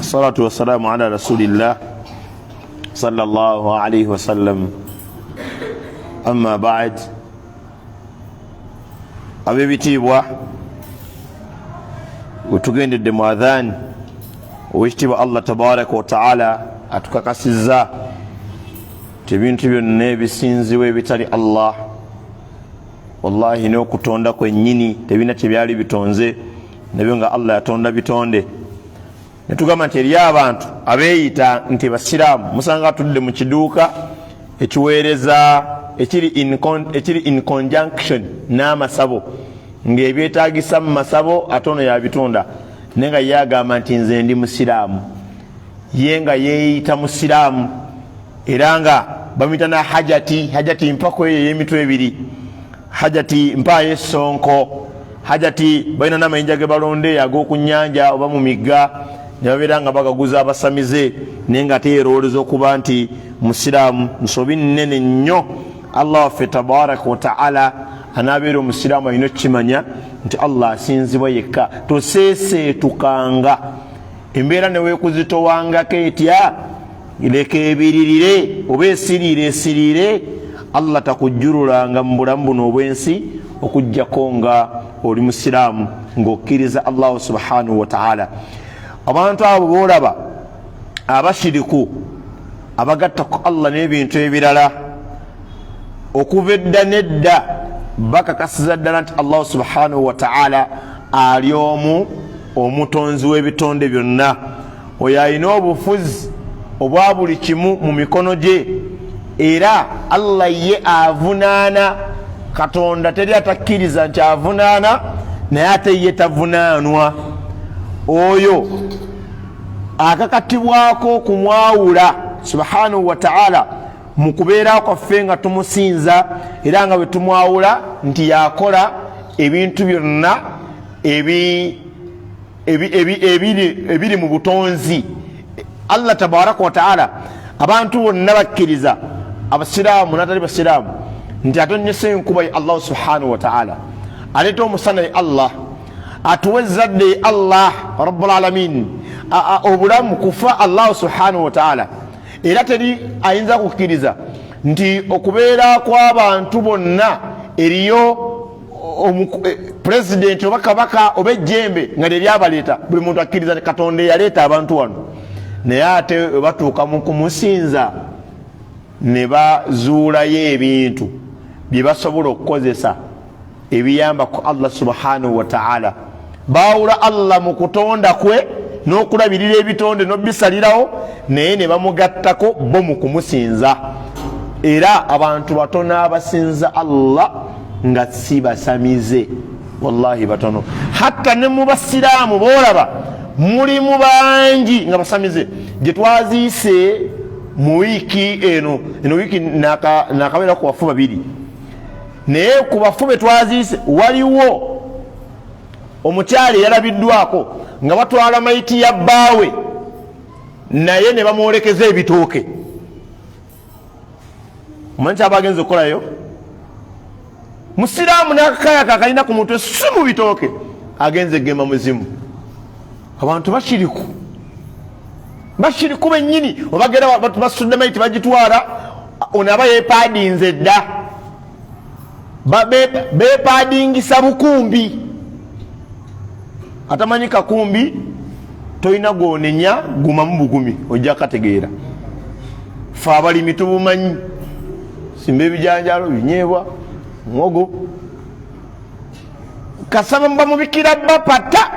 salatu wassalamu ala rasulillah sallallahu alaihi wasallam, amma ba'd. Ab'ebitiibwa, wetugendedde mu adhan, owekitiibwa Allah tabaraka wataala atukakasizza nti ebintu byonna ebisinziwa ebitali Allah, wallahi n'okutonda kwennyini tebirina kyebyali bitonze, nabyo nga Allah yatonda bitonde. Netugamba nti eriyo abantu abeeyita nti basiraamu, musanga atudde mu kiduuka ekiweereza ekiri in conjunction n'amasabo, ng'ebyetaagisa mu masabo ate ono yabitunda, naye nga ye agamba nti nze ndi musiraamu. Ye nga yeeyita musiraamu, era nga bamuyita na hajati. Hajati mpako eyo ey'emitwe ebiri, hajati mpaayo esonko, hajati balina n'amayinja ge balonda eyo ag'oku nnyanja oba mu migga, ne babeera nga bagaguza abasamize, naye nga ate yerowooleza okuba nti musiraamu. Nsobi nnene nnyo. Allah waffe tabaraka wataala, anaabeera omusiraamu alina okukimanya nti Allah asinzibwa yekka. Toseeseetukanga embeera newekuzitowangako etya, leka ebiririre oba esiriire esiriire, Allah takujjululanga mu bulamu buno obw'ensi okugjako nga oli musiraamu, ng'okkiriza Allahu subhanahu wataala. Abantu abo boolaba abashiriku, abagatta ku Allah n'ebintu ebirala, okuva edda nedda bakakasiza ddala nti Allahu subhanahu wataala ali omu, omutonzi w'ebitonde byonna, oyo alina obufuzi obwa buli kimu mu mikono gye, era Allah ye avunaana. Katonda teri atakkiriza nti avunaana, naye ate ye tavunaanwa. Oyo akakatibwako okumwawula subhanahu wataala mu kubeera kwaffe nga tumusinza, era nga bwe tumwawula nti yakola ebintu byonna ebiri mu butonzi. Allah tabaraka wataala, abantu bonna bakkiriza, abasiraamu natali basiraamu, nti atonyesa enkuba ye Allahu subhanahu wataala, aleeta omusana ye Allah, atuwa ezzadde ye Allah rabbulalamin, obulamu kufa Allahu subhanahu wataala. Era teri ayinza kukkiriza nti okubeera kw'abantu bonna eriyo pulezidenti oba kabaka oba ejjembe nga lyeryabaleeta. Buli muntu akkiriza nti Katonda eyaleeta abantu wano, naye ate webatuuka mu kumusinza ne bazuulayo ebintu bye basobola okukozesa ebiyamba ku Allah subhanahu wataala. Baawula Allah mu kutonda kwe n'okulabirira ebitonde n'obisalirawo, naye ne bamugattako bo mu kumusinza. Era abantu batono abasinza Allah nga si basamize, wallahi batono. Hatta ne mu basiraamu boolaba mulimu bangi nga basamize. Gye twaziise mu wiiki eno, eno wiiki nakabeera ku bafu babiri, naye ku bafu be twaziise waliwo omukyala eyalabiddwako nga batwala mayiti ya bbaawe, naye ne bamwolekeza ebitooke. Omanyi kyaba agenza okukolayo? Musiraamu n'akakaya kakalina ku mutwe, si mu bitooke, agenza egema muzimu. Abantu bashiriku, bashiriku bennyini. Obagera basudde mayiti bagitwala, ono aba yepaadinze dda, bepaadingisa bukumbi. Atamanyi kakumbi tolina gwonenya, gumamu bugumi, ojja kategeera. Fe abalimi tubumanyi, simba ebijanjalo, binyeebwa, muwogo, kasaba bamubikira bapata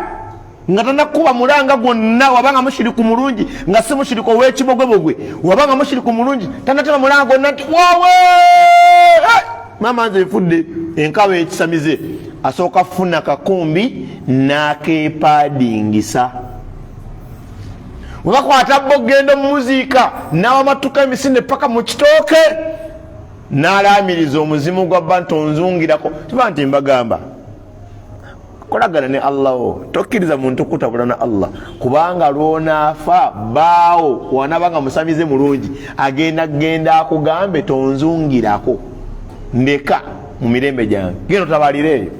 nga tanakuba mulanga gwonna. Wabanga mushiriku mulungi, nga si mushiriku ow'ekibogwebogwe, wabanga mushiriku mulungi, tanatema mulanga gwonna nti wowe maama nze nfudde enkaba ekisamize, asooka funa kakumbi n'akepaadingisa. Webakwata bo genda omumuziika, nawamatuka emisinde paka mu kitooke, n'alaamiriza omuzimu gwa bba nti onzungirako. Kiba nti mbagamba, kolagana ne Allah wo, tokkiriza muntu kutabula na Allah, kubanga lwonaafa baawo wanaba nga musamize mulungi agenda genda akugambe tonzungirako, ndeka mu mirembe gyange, genda otabalire eyo.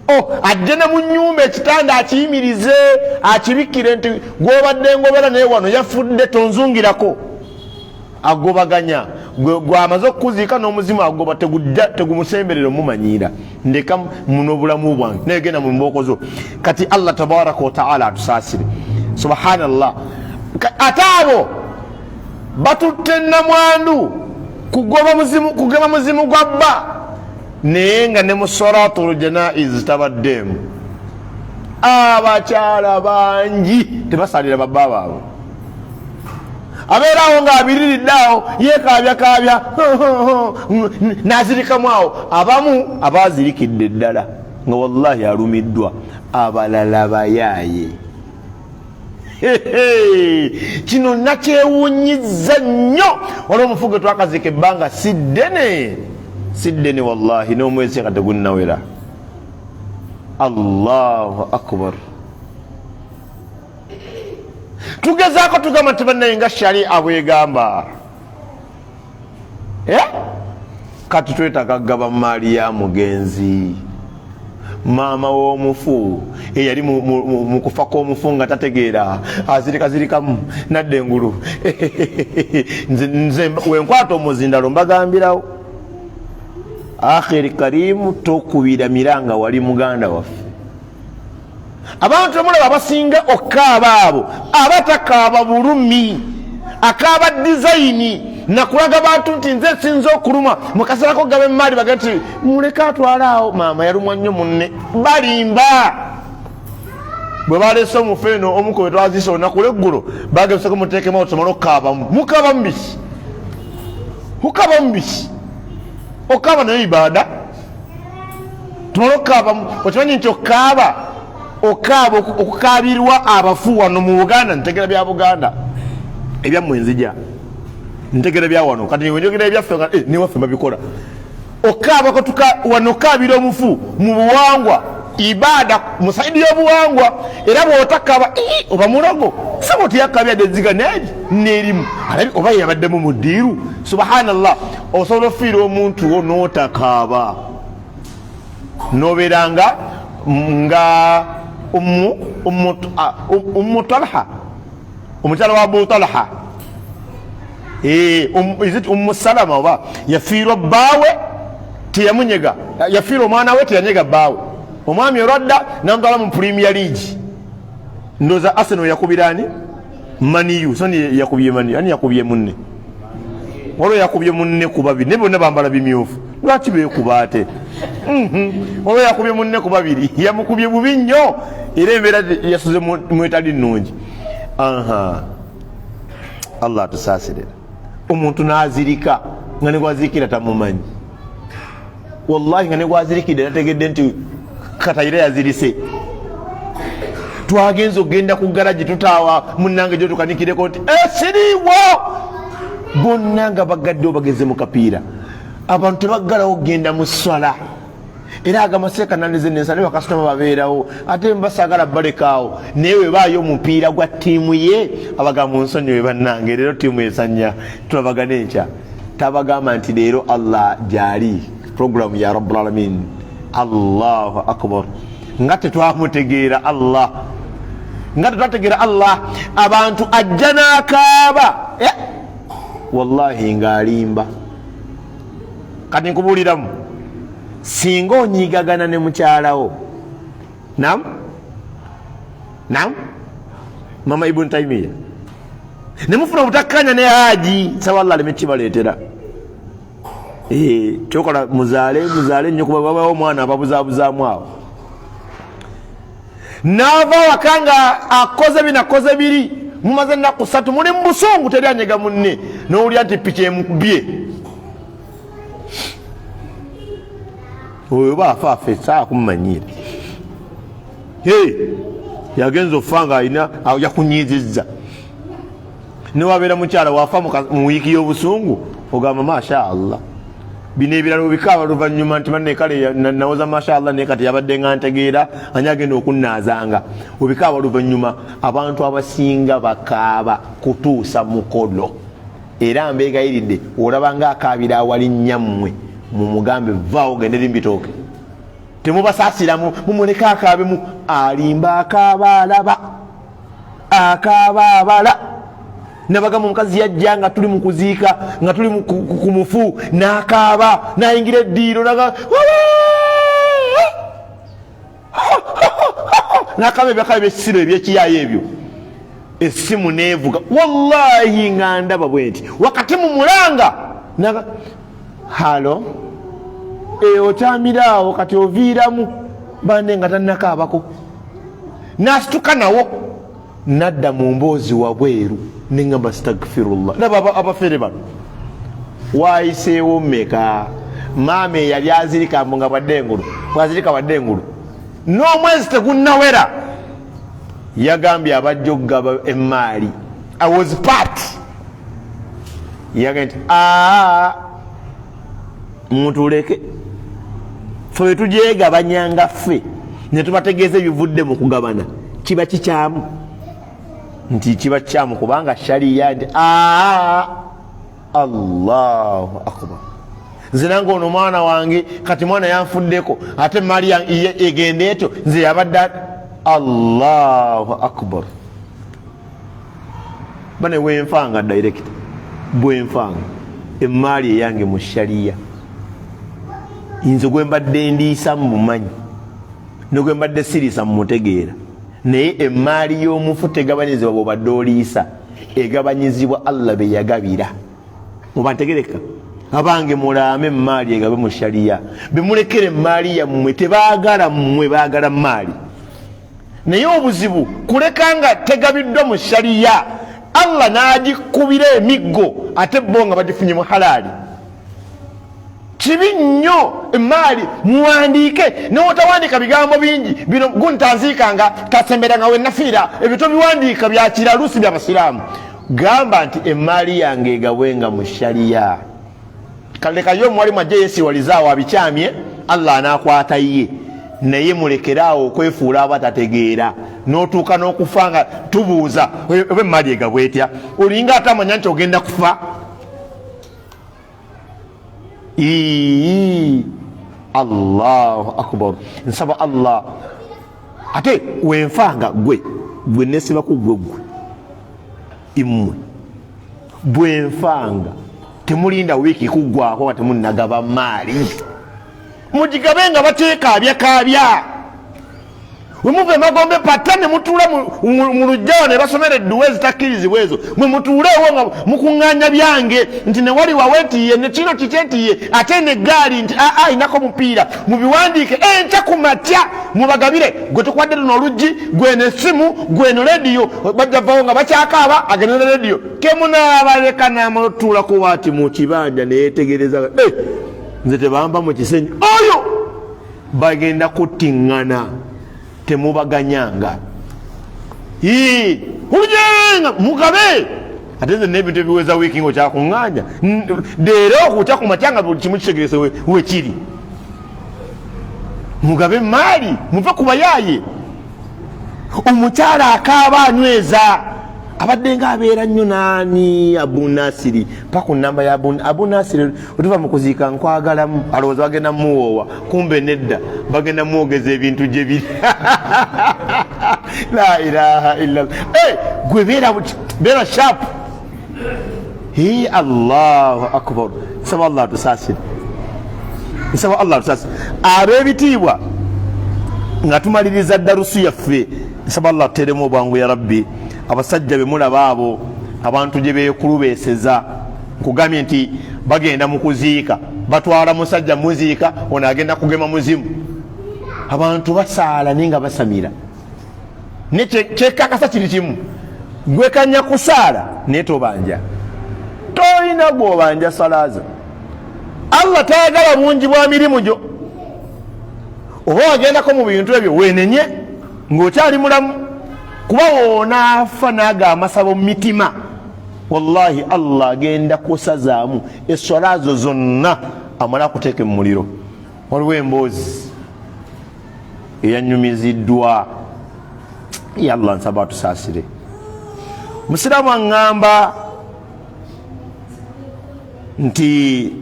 Oh, ajje ne mu nyumba ekitanda akiyimirize akibikkire nti gwobadde ngobera naye wano yafudde tonzungirako. Agobaganya gwamaze okukuziika n'omuzimu agoba tegujja tegumusemberera omumanyiira ndeka muno obulamu bwange naye genda mu mbooko zo. Kati Allah tabaraka wataala atusaasire. Subhanallah. Ate abo batutte namwandu kugoba muzimu, kugema muzimu gwa bba, naye nga ne mu salatul janaiz tabaddeemu. Abakyala bangi tebasalira babba baabwe, abeera awo ng'abiriridde awo yeekaabyakaabya n'azirikamu awo. Abamu abaazirikidde ddala nga wallahi alumiddwa, abalala bayaaye. Kino nakyewuunyizza nnyo. Waliwo omufu gwe twakaziika ebbanga si ddene, si ddene wallahi, n'omwezi nga tegunnawera. Allahu akbar. Tugezaako tugamba nti bannaye nga sharia bwegamba, kati twetaaga kugaba maali ya mugenzi. Maama w'omufu eyali mu kufa kw'omufu nga tategeera, azirikazirikamu nadda engulu. Nze wenkwata omuzindalo mbagambirawo, akhiri karimu, tokubira miranga wali muganda waffe. Abantu emulaba abasinga okukaaba abo abatakaaba bulumi, akaaba dizayini nakulaga bantu nti nze sinza okulumwa. Mukaseera ko gaba emaali baga nti muleke atwale awo, maama yalumwa nnyo munne. Balimba. Bwe baleese omufu eno omu ku betwaziisa olunaku lweggulo, bagebiseko muteekemu awo tumale okukaabamu. Mukaabamu biki? Kukaabamu biki? Okukaaba nayo ibaada. Tumale okukaabamu. Okimanyi nti okukaaba, okaaba okukaabirwa abafu wano mu Buganda, ntegera bya Buganda ebyammwe, nzija ntegera bya wano. Kati wenjogera ebyaffe newaffe babikola. Okaaba wano, okaabira omufu mu buwangwa ibaada, mu saidi y'obuwangwa. Era bw'otakaba oba mulogo sebo teyakabya deziga neegi nerimu oba yabaddemu mu ddiiru. Subhanallah. Osobola ofiira omuntu wo n'otakaaba, nobeeranga nga Ummu Talha, omukyala wa Abu Talha. Is it Ummu Salama? Oba yafiirwa bbaawe teyamunyega, yafiirwa omwana we teyanyega bbaawe. Omwami olwadda namutwala mu Premier League, ndowooza Arsenal yakubira ani? Man U. So ni yakubye Man U, ani yakubye munne? Waliwo yakubye munne ku babiri, naye bonna bambala bimyufu, lwaki beekuba ate? Waliwo yakubye munne ku babiri, yamukubye bubi nnyo, era embeera yasuze mwetali nnungi. Aha, Allah atusaasire. Omuntu n'azirika nga ne gwazirikira tamumanyi, wallahi, nga ne gwazirikidde tategedde nti Katayira yazirise. Twagenza okugenda ku garagi, tutaawa munnange gyotukanikireko nti esiriiwo, bonna nga bagaddewo bageze mu kapiira. Abantu tebaggalawo okugenda mu sswala, era agamaseeka nandeze nensale bakasitoma babeerawo, ate mbasagala balekaawo. Naye webaayo omupiira gwa ttiimu ye abagamba nsonyiwe bannange, leero ttiimu esanya, tulabagana enkya. Tabagamba nti leero Allah gyali programu ya Rabbul Alamin. Allahu akbar. Nga tetwamutegeera Allah, nga tetwategeera Allah. Abantu ajja n'akaaba, wallahi ng'alimba. Kati nkubuuliramu, singa onyiigagana ne mukyalawo, nam nam mama Ibn Taimiya, nemufuna obutakkanya ne haji, saba Allah aleme kibaleetera. Kyokola muzaale, muzaale nnyo, kuba babawo omwana ababuzabuzaamu awo naava waka nga akoze bino akoze biri. Mumaze ennaku 3 muli mu busungu, teri anyega munne, nowulira nti piki emukubye. Oyo ba afa afe saa kumumanyira. Yagenza okufa nga alina yakunyizizza. Newabeera mukyala wafa mu wiiki y'obusungu, ogamba masha Allah. Bino ebirala obikaaba luvannyuma nti banne kale nawoza masha Allah, naye kati yabadde nga ntegeera ani agenda okunnaazanga. Obikaaba luvannyuma. Abantu abasinga bakaaba kutuusa mukono. Era mbeegayiridde, olaba nga akaabira awali nnyammwe, mumugambe vaawo gende eri mubitooke. Temubasaasiramu, mumuleke akaabemu. Alimba akaaba alaba, akaaba abala. Nabagamba omukazi yajja nga tuli mu kuziika, nga tuli ku mufu, n'akaaba n'ayingira eddiiro n'akaaba ebyakaaba ebyekisiro ebyekiyaayo ebyo. Essimu neevuga, wallahi nga ndaba bwe nti wakati mu mulanga naga halo, okyamira awo kati oviiramu bande nga tannakaabako. Nasituka nawo nadda mu mboozi wabweru, neŋŋamba stagfirullah. Laba abafere bano, wayiseewo mmeka? Maama eyali azirika mbu nga bwadde engulu, bwazirika bwadde engulu, n'omwezi tegunnawera, yagambye abajja okugaba emaali, I was part, yagambye nti aa mutuleke ffe bwe tugyegabanyanga ffe ne tubategeeza ebivudde mu kugabana, kiba kikyamu, nti kiba kikyamu kubanga shariya nti aa Allahu akbar. Nze nange ono mwana wange kati mwana yanfuddeko, ate emaali egenda etyo, nze yabadde. Allahu akbar. Bane wenfanga direct bwenfanga emaali eyange mu shariya, nze gwe mbadde ndiisa mu bumanyi ne gwe mbadde siriisa mu mutegeera, naye emaali y'omufu tegabanyizibwa bwobadde oliisa, egabanyizibwa Allah be yagabira. Muba ntegereka abange, mulaame emaali egabe mu shariya. Bemulekera emaali yammwe tebaagala mmwe, baagala maali. Naye obuzibu kuleka nga tegabiddwa mu shariya, Allah n'agikubira emiggo, ate bo nga bagifunye mu halaali. Kibi nnyo. Emaali muwandiike, newotawandiika bigambo bingi bino guntanziikanga tasemberanga wenafiira, ebyo tobiwandiika bya kiralusi byabasiraamu. Gamba nti emaali yange egabwenga mu shariya. Kalekayo omuwalimu ajje yesiwalizaawo abikyamye, Allah anaakwata ye. Naye mulekeraawo okwefuula abatategeera, n'otuuka n'okufa nga tubuuza oba emaali egabwa etya, olinga ate amanya nti ogenda kufa. Ii, Allahu akbar. Nsaba Allah, ate wenfanga gwe gwe nesibaku gwe gwe immwe, bwenfanga temulinda wiiki kuggwako nga temunnagaba maali, mugigabe nga bakyekaabyakaabya. Wemuva emagombe pata ne mutuula mu lujja ne basomera edduwa ezitakkirizibwa ezo, mwe mutuuleewo nga mukuŋŋaanya byange nti ne wali wawe nti ye ne kino kiki nti ye ate ne gaali nti aa inako mupiira, mubiwandiike, enkya ku makya mubagabire. Gwe tukwadde luno oluggi, gweno essimu, gweno lediyo, bajja vawo nga bakyakaaba agende ne lediyo. Kemunaabaleka n'amala otutuulako waati mu kibanja neyetegereza, nze tebampa mu kisenyi oyo, bagenda kuttiŋŋana. Temubaganyanga olujenga mugabe. Ate nze n'ebintu ebiweza wiiki nga okyakuŋŋaanya, leero okukya ku makya nga buli kimu kitegerese wekiri. Mugabe emaali, muve ku bayaaye. Omukyala akaaba anyweza abadde nga abeera nnyo naani Abu Nasiri, pa ku namba ya Abu Nasiri, otuva mu kuziika nkwagalamu, alowooza bagenda muwoowa, kumbe nedda, bagenda mwogeza ebintu gye biri. La ilaha illallah. Hey, gwe beera beera sharp. Hi, Allahu akbar. Nsaba Allah atusaasire, nsaba Allah atusaasire. Ab'ebitiibwa, nga tumaliriza darusu yaffe, nsaba Allah tuteeremu obwangu ya Rabbi. Abasajja be mulaba abo abantu gye beekulubeeseza, nkugambye nti bagenda mu kuziika, batwala musajja muziika, ono agenda kugema muzimu. Abantu basaala naye nga basamira, ne kyekakasa kiri kimu, gwekanya kusaala naye tobanja, tolina gwobanja salaaza. Allah tayagala bungi bwa mirimu gyo. Oba wagendako mu bintu ebyo, wenenye ng'okyali mulamu, kuba wonaafa naaga amasabo mu mitima, wallahi Allah agenda kusazaamu eswala zo zonna, amale akuteeke mu muliro. Waliwo emboozi eyanyumiziddwa, ya Allah nsaba atusaasire. Musiraamu aŋŋamba nti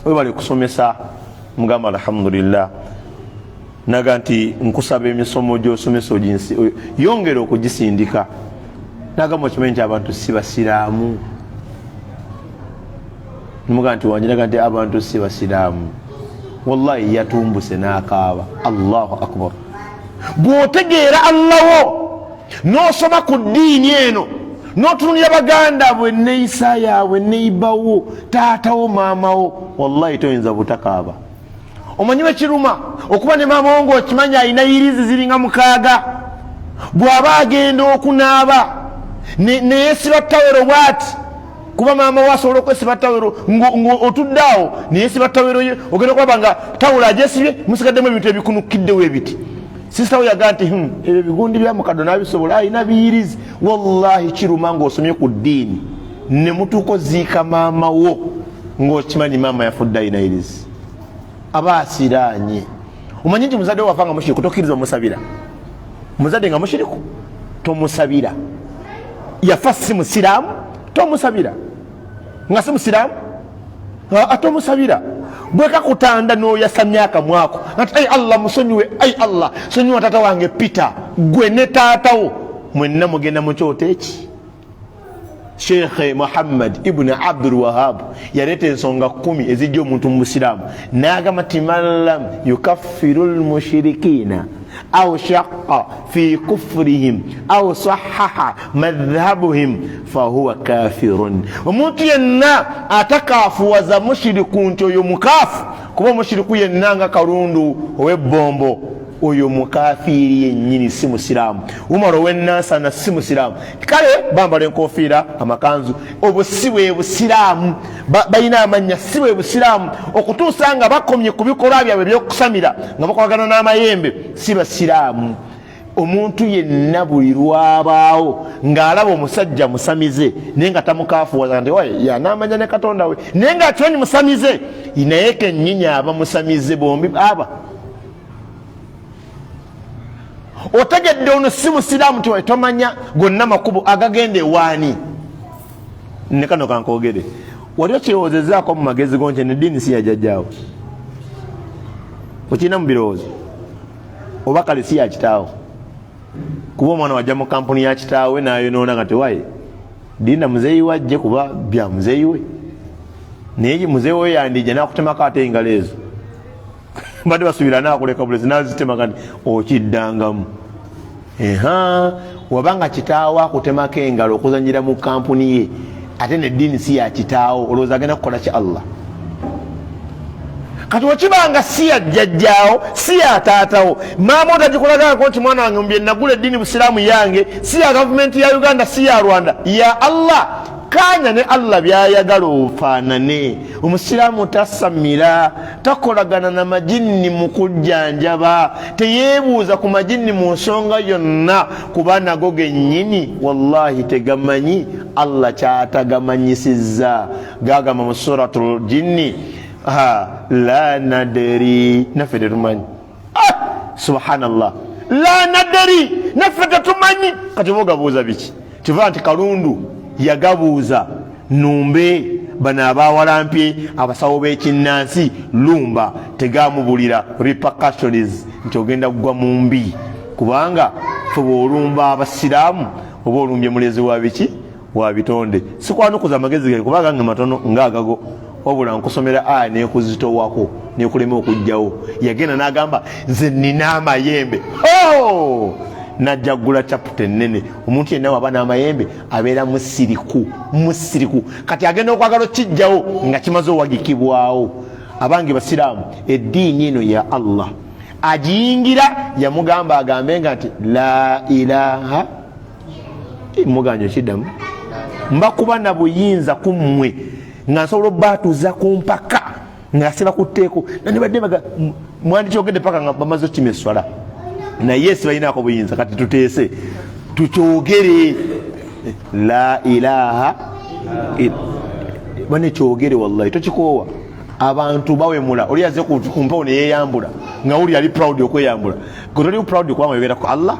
webale kusomesa, mugamba alhamdulillah. Naga nti nkusaba emisomo gyosomesa yongera okugisindika. Nagamba okimanyi nti abantu si basiraamu. Nimugaa nti wangi. Naga nti abantu si basiraamu. Wallahi yatumbuse n'akaaba. Allahu akbar. Bw'otegeera Allawo n'osoma ku ddiini eno n'otunulira baganda bwe neeyisa yaabwe neyibawo taatawo maamawo, wallahi toyinza butakaaba. Omanyi wekiruma okuba ne maama wo ng'okimanyi alina yirizi ziringa 6, bw'aba agenda okunaaba neyesiba tawero bwati, kuba maama wo asobola okwesiba tawero ng'otudde awo neyesiba tawero ye, ogenda okulaba nga tawulo agyesibye musigaddemu ebintu ebikunukiddewo ebiti. Sisita we yagaa nti ebyo bigundi bya mukaddo n'abisobola alina biyirizi. Wallahi kiruma ng'osomye ku ddiini ne mutuuka oziika maama wo ng'okimanyi maama yafudde alina yirizi, aba asiraanye. Omanyi nti muzadde wafa nga mushiriku tokkiriza omusabira. Muzadde nga mushiriku tomusabira, yafa si musiraamu tomusabira, nga si musiraamu tomusabira. Bwekakutanda n'oyasamya akamwako nti ai Allah musonyiwe, ai Allah sonyiwa taata wange Peter, gwe ne taatawo mwenna mugenda mu kyoto eki. Sheikh Muhammad ibn Abdul Wahab yaleeta ensonga 10 ezijja omuntu mu busiraamu, n'agamba nti man lam yukaffiru lmushirikina au shaqqa fi kufrihim au sahaha madhhabuhim fahuwa kafirun. Omuntu yenna atakafuwaza mushiriku nti oyo mukaafu, kuba omushiriku yenna nga Kalundu ow'ebbombo oyo mukafiiri yennyini, si musiraamu. Umar ow'ennansana si musiraamu. Kale bambala enkofiira, amakanzu, obwo si bwe busiraamu. Balina amannya, si bwe busiraamu. Okutuusa nga bakomye ku bikolwa byabwe ebyokusamira nga bakolagana n'amayembe, si basiraamu. Omuntu yenna buli lwabaawo ng'alaba omusajja musamize naye nga tamukafuwaza nti waye yanaamanya ne Katonda we, naye ng'akimanyi musamize, naye kennyini aba musamize bombi aba otegedde ono si musiraamu nti waye tomanya gonna makubo agagenda ewaani. Ne kano kankoogere, wali okirowoozezaako mu magezi go nti neddiini si yajjajjaawo? Okirina mu birowoozo? Oba kale si ya kitaawo, kuba omwana wajja mu kampuni ya kitaawe n'ayonoona nga tewaye dinda muzeeyi wajje kuba bya muzeeyi we, naye muzeeyi we yandijja n'akutemako ate engalo ezo badde basuubira naakuleka bulezi nazitema kati okiddangamu. Eha, wabanga kitaawo akutemako engalo okuzanyira mu kampuni ye, ate neddiini si ya kitaawo, olowooza agenda kukola ki Allah? Kati wekibanga si ya jjajjaawo, si ya taatawo, maama otagikulagako nti mwana wange mubye nagula eddiini busiraamu yange, si ya gavumenti ya Uganda, si ya Rwanda, ya Allah. Kanya ne Allah byayagala ofaanane. Omusiraamu tasamira, takolagana na majinni mu kujjanjaba, teyeebuuza ku majinni mu nsonga yonna, kuba nago gennyini wallahi tegamanyi Allah kyatagamanyisizza. Gagamba mu suratul jinni, la naderi, naffe tetumanyi. Subhanallah, la naderi, naffe tetumanyi. Kati oba ogabuuza biki? Kiva nti Kalundu yagabuuza numbe bano abawalampye abasawo b'ekinnansi lumba tegamubulira repercussions nti ogenda kugwa mu mbi, kubanga fe bw'olumba abasiraamu oba olumbye mulezi wa biki wa bitonde. Sikwanukuza amagezi gange kuba gange matono ng'agago, wabula nkusomera aya nekuzitowako nekulema okujjawo. Yagenda n'agamba nze nina amayembe, najja kugula chaputa ennene. Omuntu yenna waba n'amayembe abeera musiriku, musiriku. Kati agenda okwagala okukijjawo nga kimaze owagikibwawo. Abange basiraamu, eddiini eno ya Allah agiyingira yamugamba agambe nga nti la ilaha muganja okiddamu, mbakuba na buyinza ku mmwe nga nsobola obatuuza ku mpaka nga sibakuteeko nandibadde mwandikyogedde paka nga bamaze okukima esswala, naye sibalinaako buyinza. Kati tuteese tukyogere la ilaha bane, kyogere wallahi tokikoowa. Abantu bawemula, oli aze ku mpewo neyeyambula nga uli ali proud okweyambula, gwe toli proud kubanga oyogera ku Allah.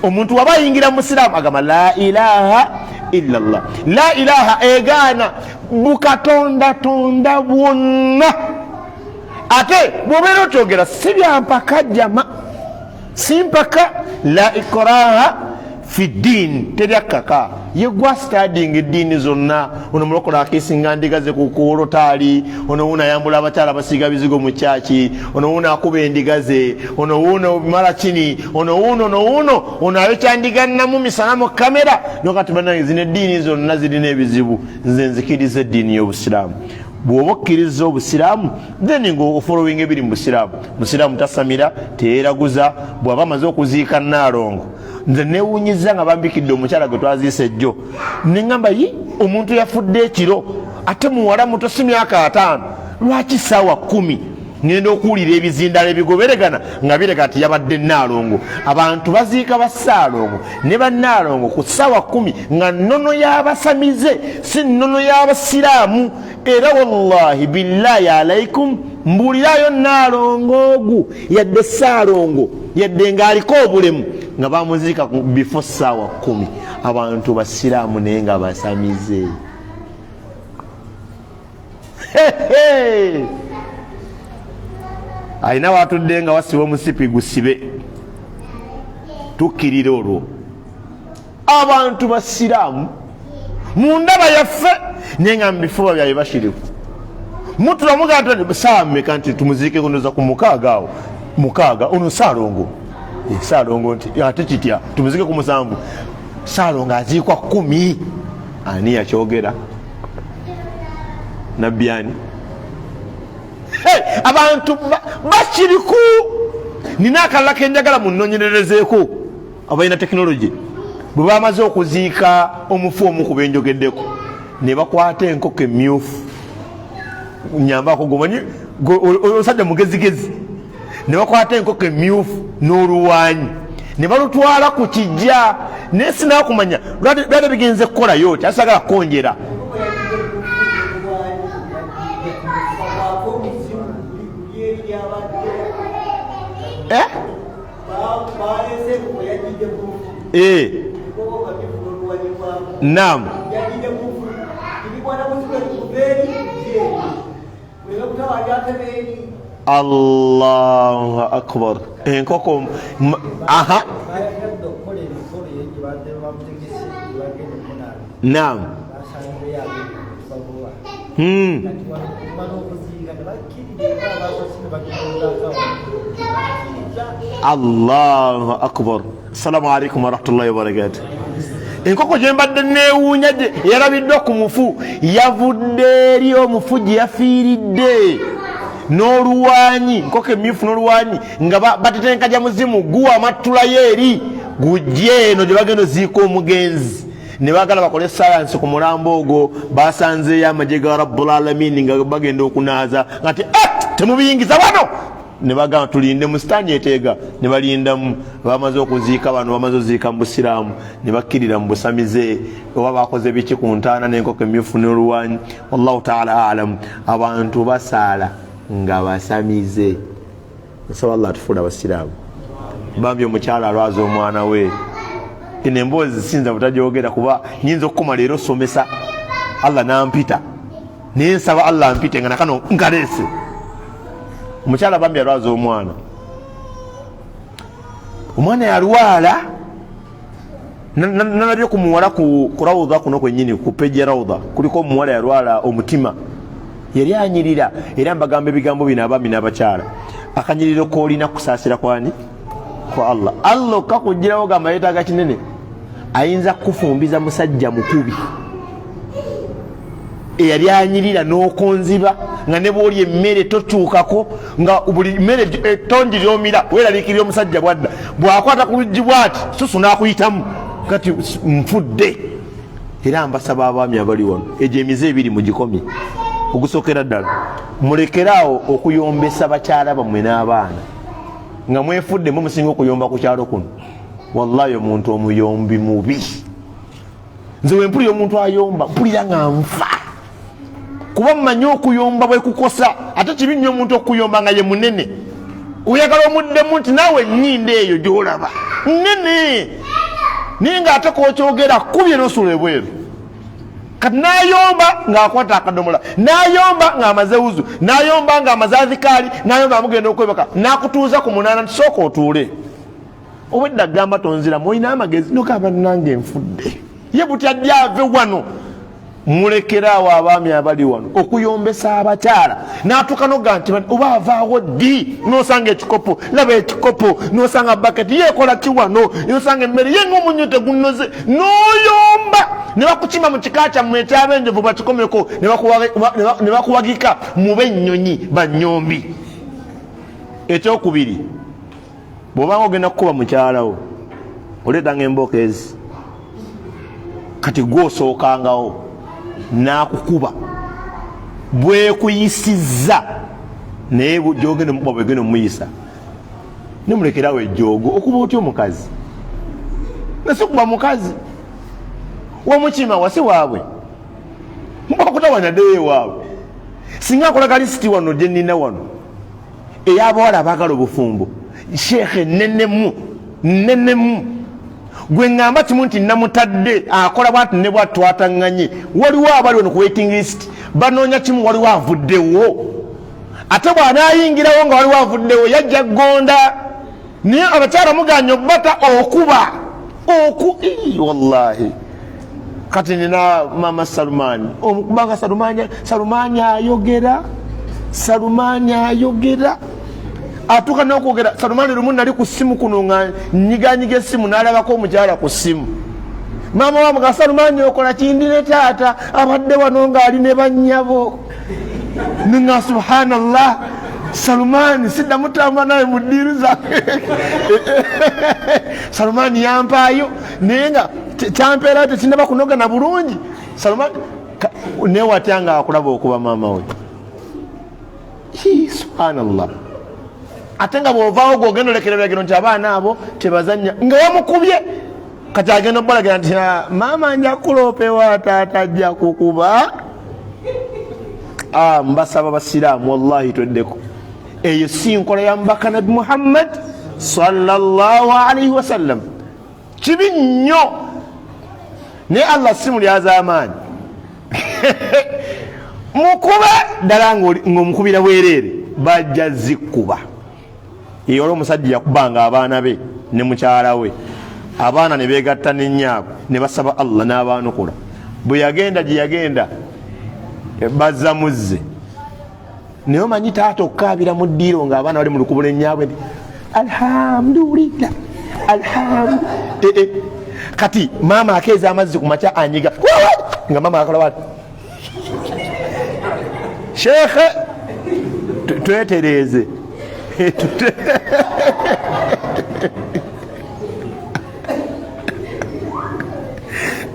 Omuntu waba ayingira musiraamu agamba la ilaha illallah. La ilaha egaana bukatondatonda bwonna. Ate bw'obeera okyogera si byampaka jama, si mpaka. La ikraha fi ddiini, teryakkaka. Ye gwa sitadinga eddiini zonna. Ono mulokola akisinga ndiga ze ku kuolotaali, ono wuno ayambula abakyala basiiga bizigo mu kyaki, ono wuno akuba endiga ze, ono wuno mala kini, ono wuno, ono wuno, ono ayokya ndiga nnamu misana mu kamera. Nokati banange, zino eddiini zonna zirina ebizibu. Nze nzikiriza eddiini y'Obusiraamu. Bw'oba okkiriza Obusiraamu, then nga ofollowing ebiri mu Busiraamu. Musiraamu tasamira, teyeraguza. Bw'aba amaze okuziika Naalongo, nze newunyiza nga bambikidde omukyala gwe twaziisa ejjo, neŋamba yi omuntu yafudde ekiro, ate muwala muto, si myaka 50, lwaki saawa 10 ngenda okuwulira ebizindalo ebigoberegana nga birega nti yabadde Naalongo? Abantu baziika bassaalongo ne bannaalongo ku ssaawa 10 nga nnono y'abasamize, si nnono y'Abasiraamu. Era wallahi billahi alaikum, mbuulirayo naalongo ogu, yadde saalongo, yadde ng'aliko obulemu, nga bamuziika bifo ssaawa 10, abantu basiraamu naye nga basamize. Alina watudde nga wasiba omusipi gusibe, tukkirira olwo. Abantu basiraamu mu ndaba yaffe, naye nga mubifuba byabwe bashiriku. Mutula mugamba saawa mmeka nti tumuziike? Kunoza ku 6 awo, 6. Ono saalongo, saalongo nti ate kitya tumuziike ku 7? Saalongo aziikwa 10. Ani yakyogera? Nabbi ani? Abantu bakiriku. Nina akalala kenjagala munonyererezeeko abalina tekinologi. Bwe bamaze okuziika omufu omu ku benjogeddeko, ne bakwata enkoko emyufu, nyambako gomanyi omusajja mugezigezi, ne bakwata enkoko emyufu n'oluwanyi ne balutwala ku kijja, naye sinakumanya lwali bigenze kukolayo ti asagala kukonjera. Eh? Eh. Naam. Allahu akbar. Enkoko aha. Naam. Allahu akbar. Assalamu alaikum warahmatullahi wabarakatuh. Enkoko gye mbadde neewuunya gye yalabiddwa ku mufu yavudde eri omufu gye yafiiridde n'oluwanyi, nkoko emyufu n'oluwanyi, nga batetenkaja muzimu guwa amattulayo eri gujje eno gye bagenda oziika omugenzi. Ne baagala bakole sayansi ku mulambo ogwo, basanzeeyo amagye ga Rabbul Alamin nga bagenda okunaaza, nga ti temubiyingiza wano. Ne bagamba tulinde mu sitaani eteega, ne balindamu. Bamaze okuziika bano, bamaze oziika mu Busiraamu, ne bakkirira mu busamize oba bakoze biki ku ntaana n'enkoko emyufu n'oluwanyi. Wallahu taala alamu. Abantu basaala nga basamize. Nsaba Allah atufuule Abasiraamu. Bambi omukyala alwaza omwana we. Eno emboozi sinza butagyogera kuba nyinza okukoma leero osomesa Allah nampita, naye nsaba Allah mpite nga nakano nkaleese. Omukyala bambi alwaza omwana, omwana yalwala. Nalabye ku muwala ku rawudha kuno kwennyini, ku peji ya rawudha kuliko omuwala yalwala omutima, yali anyirira. Era mbagamba ebigambo bino, abaami n'abakyala, akanyiriro koolina kusaasira kwani? Kwa Allah. Allah okakugirawo gamba yeetaaga kinene, ayinza kukufumbiza musajja mukubi eyali anyirira n'okonziba, nga ne bwoli emmere totuukako, nga buli mmere ettongi lyomira weeraliikirira omusajja bwadda, bw'akwata ku luggi bwati susu n'akuyitamu, kati nfudde. Era mbasaba abaami abali wano, egyo emize ebiri mugikomye. Ogusookera ddala, mulekeraawo okuyombesa bakyala bammwe n'abaana nga mwefudde mwe musinga okuyomba ku kyalo kuno. Wallahi omuntu omuyombi mubi. Nze wempulira omuntu ayomba mpulira nga nfa, kuba mmanyi okuyomba bwe kukosa. Ate kibi nnyo omuntu okuyomba nga ye munene, oyagala omuddemu nti naawe ennyindo eyo gy'olaba nnene, naye ng'ate kokyogera kubye n'osula ebweru. Kati nayomba ng'akwata akadomola, nayomba ng'amaze wuzu, nayomba ng'amaze azikaali, nayomba amugenda okwebaka, nakutuuza ku munaana nti sooka otuule. Obwedda gamba tonziramu, olina amagezi nogamba nange nfudde. Ye butya ddi ave wano? Mulekeraawo abaami abali wano okuyombesa abakyala, n'atuuka noga nti oba avaawo ddi? Nosanga ekikopo, laba ekikopo, nosanga baketi yeekola ki wano, nosanga emmere ye ngaomunyo tegunoze, noyomba ne bakukima mu kika kyammwe ekyabenjovu bakikomeko ne bakuwagika mube ennyonyi banyombi. Ekyokubiri, bw'obanga ogenda kukuba mukyalawo oleetanga embooko ezi, kati gwe osookangawo n'akukuba bwekuyisizza, naye gyogenda omukuba bwegenda omuyisa, nemulekerawo ejjoogo. Okuba otya omukazi? Nasikuba mukazi wamukima wasi waabwe mbakutawanya ddeyo ewaabwe. Singa akola kalisiti wano gyenina wano ey'abawala abaagala obufumbo, sheekhe nenemu nenemu gwe ŋŋamba kimu nti namutadde akola bwati ne bwati twataŋŋanye. Waliwo abali wano ku waiting list banoonya kimu, waliwo avuddewo, ate bw'anaayingirawo nga waliwo avuddewo yajja ggonda. Naye abakyala muganya okubata okuba oku wallahi. Kati nina mama Salumani omukubanga Salumani, Salumani ayogera, Salumani ayogera atuuka n'okwogera. Salumani lumu nali ku ssimu kuno nga nyiganyiga essimu, n'alabako omukyala ku ssimu, maama wa muga Salumani okola kindire taata abadde wano ng'ali ne bannyabo. Ninga subhanallah, Salumani siddamu tamba naye mu ddiiru zange. Salumani yampaayo naye nga kyampeera tekinaba kunoga na bulungi. Salumani newatya nga akulaba okuba maama we. Subhanallah. Ate nga bwovaawo gwogenda olekera ebiragiro nti abaana abo tebazanya nga wamukubye, kati agenda obalagira nti maama nja kuloopewa taata ajja kukuba. Mbasaba basiraamu, wallahi tweddeko, eyo si nkola ya mubaka Nabi Muhammad sallallahu alaihi wasallam. Kibi nnyo, naye Allah si mulyazaamaanyi. Mukube ddala ng'omukubira bwereere, bajja zikkuba. Eyo omusajja yakubanga abaana be ne mukyala we, abaana ne beegatta n'ennyaabwe ne basaba Allah n'abaanukula. Bwe yagenda gye yagenda bazza muzze, naye omanyi taata okukaabira mu ddiiro ng'abaana bali mu lukubo n'ennyaabwe nti alhamdulillah alhamdu. Kati maama akeeza amazzi ku makya anyiga nga maama akola wati. Sheekhe twetereeze.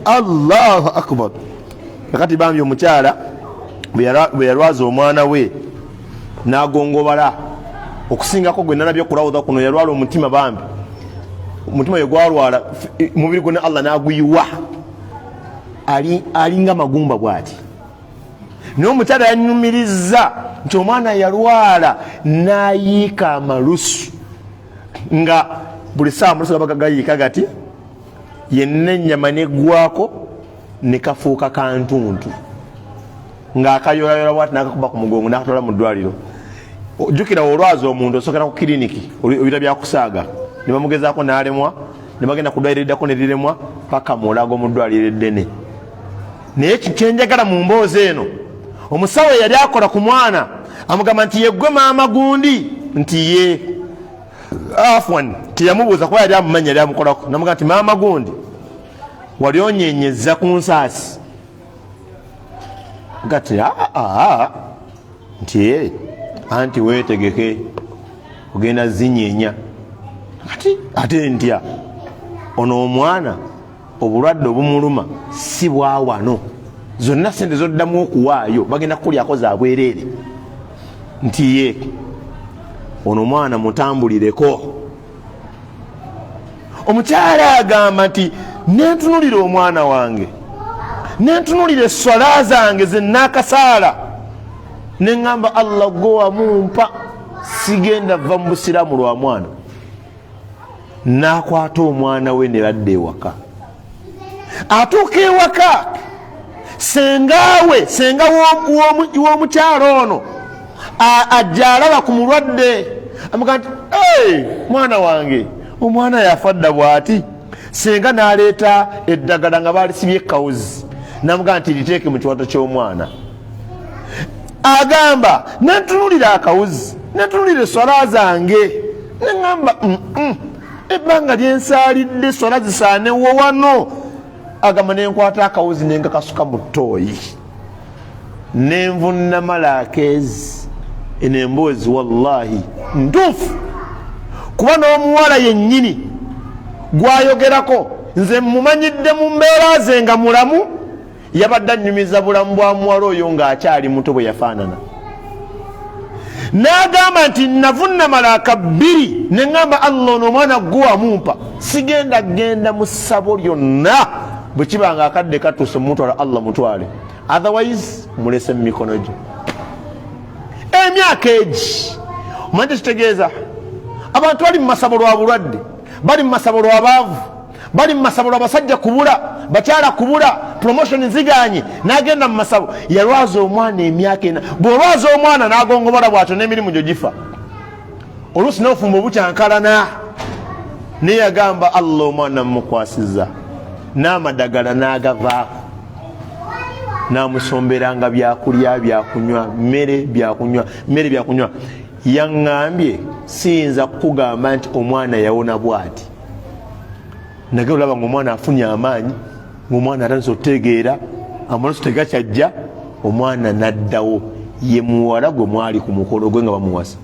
Allahu akbar. Kakati bambi omukyala bwe yalwaza omwana we n'agongobala, okusingako gwe nalabye kulawuza kuno, yalwala omutima bambi, omutima we gwalwala mubiri gwonna Allah n'aguyiwa, alinga magumba bwati. Naye omukyala yanyumiriza nti omwana yalwala n'ayiika amalusu, nga buli saawa amalusu gaba gayiika gati, yenna ennyama neggwako ne kafuuka kantuntu, ng'akayolayoola bwati n'akakuba ku mugongo n'akatwala mu ddwaliro. Jjukira olwaza omuntu osookera ku kiriniki, ebira byakusaaga, ne bamugezaako n'alemwa, ne bagenda ku ddwaliro eriddako ne liremwa, paka mulago mu ddwaliro eddene. Naye kyenjagala mu mboozi eno, omusawo eyali akola ku mwana amugamba nti yeggwe maama gundi, nti ye afwan, teyamubuuza kuba yali amumanyi, yali amukolako. Namugamba nti maama gundi, wali onyenyeza ku nsaasi? Gati aa nti anti weetegeke ogenda zinyenya. Kati ate ntya ono omwana obulwadde obumuluma si bwawano, zonna sente zoddamu okuwaayo bagenda kukulyako za bwereere. Nti ye ono omwana mutambulireko. Omukyala agamba nti nentunulira omwana wange, nentunulira esswala zange zenakasaala, neŋŋamba Allah gwe wamumpa, sigenda va mu busiraamu lwa mwana. N'akwata omwana we ne badda ewaka. Atuuka ewaka Sengawe, senga w'omukyalo ono ajja alaba ku mulwadde, amugaa nti, "Mwana wange, omwana yafa dda." Bw'ati senga n'aleeta eddagala nga balisibye ekawuzi, namugaa nti, "Liteeke mu kiwato ky'omwana." Agamba, "Nentunulira akawuzi, nentunulira eswala zange, neŋamba, ebbanga lyensaalidde swala zisaanewo wano." Agamba, "Nenkwata akawuzi nenkakasuka mu ttooyi, nenvunamala akeezi." Eno emboozi wallahi ntuufu, kuba n'omuwala yennyini gwayogerako nze mumanyidde mu mbeera ze nga mulamu. Yabadde annyumiza bulamu bwa muwala oyo ng'akyali muto bwe yafaanana. N'agamba nti, "Navunamala akabbiri, neŋŋamba, 'Allah, ono omwana gwe wamumpa, sigenda genda mu ssabo lyonna. Bwe kiba nga akadde katuuse mumutwala, Allah mutwale, otherwise mulese mu mikono gyo.'" Emyaka egi, omanyi tekitegeeza abantu bali mu masabo lwa bulwadde, bali mu masabo lwa baavu, bali mu masabo lwa basajja kubula, bakyala kubula, promotion ziganye, n'agenda mu masabo. Yalwaza omwana emyaka 4. Bw'olwaza omwana n'agongobala bwatyo, n'emirimu gyo gifa, oluusi n'ofumba obukyankalana. Naye yagamba, "Allah, omwana mumukwasiza," n'amadagala n'agavaako, n'amusomberanga byakulya, byakunywa, mmere, byakunywa, mmere, byakunywa. Yaŋŋambye, "Siyinza kukugamba nti omwana yawona bwati. Nage olaba nga omwana afunye amaanyi, ngaomwana atandise okutegeera, amalaso tegakyajja, omwana naddawo." Ye muwala gwe mwali ku mukolo gwe nga bamuwasa.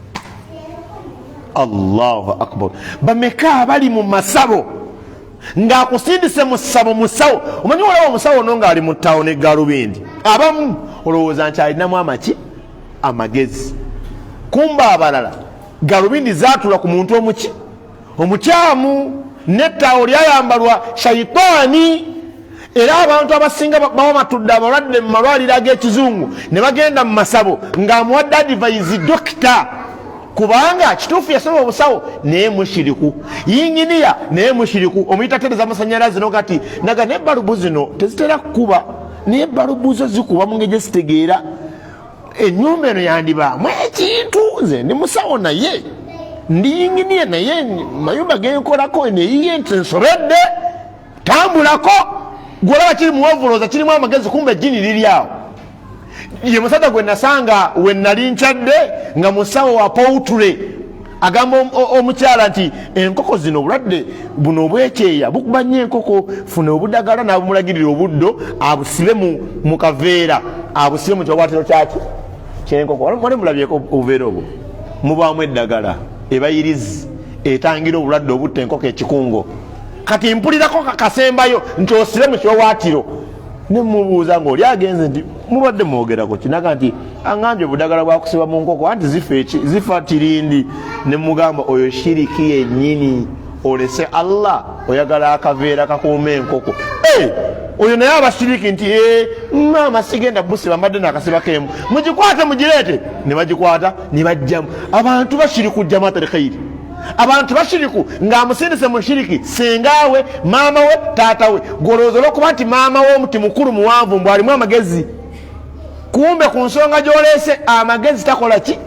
Allahu akbar! Bameka abali mu masabo ng'akusindise mu ssabo? Musawo, omanyi, olaba omusawo ono ng'ali mu ttawo ne galubindi, abamu olowooza nti alinamu amaki, amagezi, kumba abalala galubindi zaatula ku muntu omuki omukyamu, nettaawo lyayambalwa shaitaani. Era abantu abasinga baba batudde abalwadde mu malwaliro ag'ekizungu, ne bagenda mu masabo ng'amuwadde advice dokita, kubanga kituufu yasoma obusawo, naye mushiriku, yinginiya naye mushiriku. Omuyita tereza amasanyalaze nogati naga, naye balubu zino tezitera kukuba, naye balubu zo zikuba mu ngeri gyesitegeera. Enyumba eno yandibaamu ekintu. Nze ndi musawo, naye ndi yinginiya, naye mayumba genkolako neyiye nti nsobedde. Tambulako, gwolaba kiri muwovulooza kirimu amagezi, kumba ejjini liri awo. Ye musajja gwe nasanga we nali nkyadde nga musawo wa poultry, agamba omukyala nti, "Enkoko zino obulwadde buno obwekyeya bukuba nnyo enkoko, funa obudagala." N'abumulagirira obuddo abusibe mu kaveera, abusibe mu kiwawaatiro kyaki kyenkoko. Wali mulabyeko obuveera obwo? Mubaamu eddagala ebayirizi etangira obulwadde obutta enkoko ekikungo. Kati mpulirako kasembayo nti osibe mu kiwawaatiro. Nemubuuza ngaoli agenze nti, "Mubadde mwogerako kinaga?" Nti, "Aŋambye obudagala bwakusiba mu nkoko, anti zifa zifa tirindi." Nemugamba, "Oyo shiriki yennyini, olese Allah, oyagala akaveera kakuuma enkoko." Eh, oyo naye abashiriki nti, "Eh, maama, sigenda busiba, mbadde nakasibako emu, mugikwate mugireete." Ne bagikwata ne bajjamu. Abantu bashiriku jamaat alkhairi, abantu bashiriku ng'amusindise mu shiriki sengawe, maama we, taata we. Golowooza olwokuba nti maama we omuti mukulu muwanvu, mbw alimu amagezi, kumbe ku nsonga gy'oleese amagezi takola ki,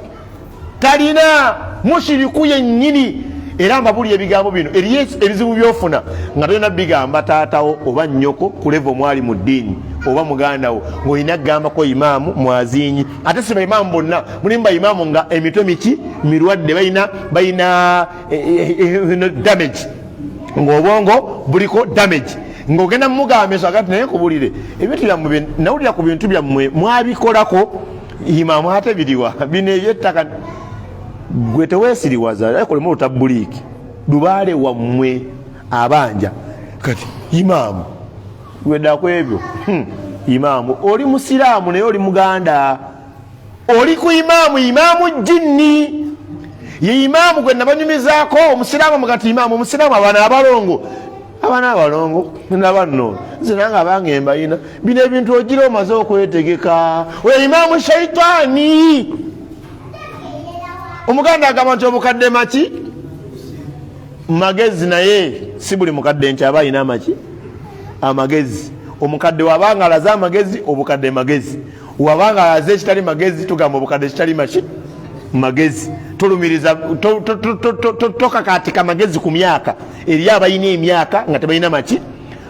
talina. Mushiriku yennyini. Era mbabuli ebigambo bino, eriyo ebizibu byofuna nga tolina bigamba taatawo oba nnyoko ku level omwali mu ddiini oba muganda wo, ng'olina kugambako imaamu mwazinyi. Ate si baimaamu bonna, mulimu baimaamu nga emitwe miki mirwadde, balina damage, ng'obwongo buliko damage, ng'ogenda mumugamba ensonga ti, "Naye nkubulire ebintu byammwe, nawulira ku bintu byammwe mwabikolako, imaamu, ate biriwa bino ebyettaka?" Gwe teweesiriwaza, akolemu olutabuliiki lubaale wammwe abanja. Kati imaamu weddaku ebyo. Imaamu oli musiraamu, naye oli muganda, oli ku imaamu, imaamu jinni ye imaamu gwe nabanyumizaako omusiraamu mugati imaamu omusiraamu, abaana abalongo, abaana abalongo nabanno, nze nange abange mbayina. Bino ebintu ogira omaze okwetegeka. Oyo imaamu shaitaani. Omuganda agamba nti obukadde maki magezi, naye si buli mukadde nti aba alina amaki amagezi. Omukadde wabanga alaze amagezi, obukadde magezi. Wabanga alaze ekitali magezi, tugamba obukadde kitali maki magezi. Tolumiriza, tokakatika magezi ku myaka. Eri abalina emyaka nga tebalina maki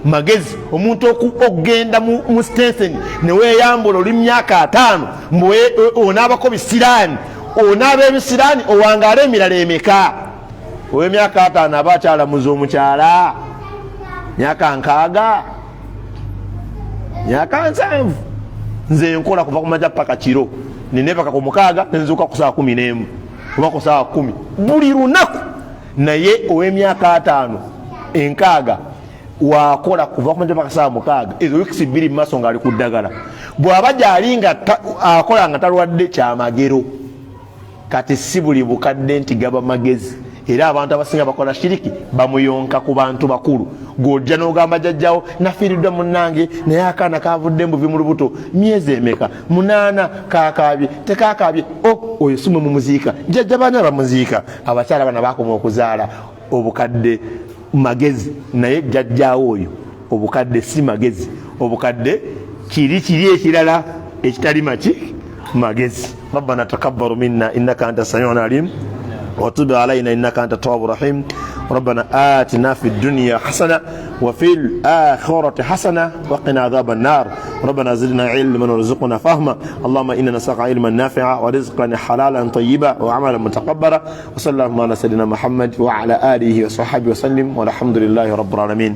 magezi. Omuntu okugenda mu sitenseni neweyambula oli myaka 50, mbu onaabako bisiraani, onaaba ebisiraani, owangaala emirala emeka? Ow'emyaka 50 aba akyalamuza omukyala myaka 60, myaka 70. Nze nkola kuva ku makya paka kiro, ninebaka ku 6 nenzuuka ku saa 11 oba ku saa 10 buli lunaku. Naye ow'emyaka 50, 60 wakola kuva ku makya paka saa 6, ezo wiikisi 2 mu maaso ng'ali ku ddagala. Bw'aba gyali nga akola nga talwadde, kyamagero. Kati si buli bukadde nti gaba magezi. Era abantu abasinga bakola shiriki bamuyonka ku bantu bakulu. Gw'ojja n'ogamba jjajjawo nafiiriddwa munnange, naye akaana kavudde mbuvi mu lubuto myezi emeka? 8. Kakaabye tekakaabye? O oyo si mwe mumuziika, jjajja baana bamuziika. Abakyala bana bakoma okuzaala. Obukadde magezi, naye jjajjaawo oyo obukadde si magezi. Obukadde kiri kiri ekirala ekitali maki magezi. Rabbana takabbaru minna innaka anta samiun alim وتب علينا إنك أنت التواب الرحيم. ربنا آتنا في الدنيا حسنة وفي الآخرة حسنة وقنا عذاب النار. ربنا زدنا علما وارزقنا فهما. اللهم إنا نسألك علما نافعا ورزقا حلالا طيبا وعملا متقبلا. وصلى اللهم على سيدنا محمد وعلى آله وصحبه وسلم، والحمد لله رب العالمين.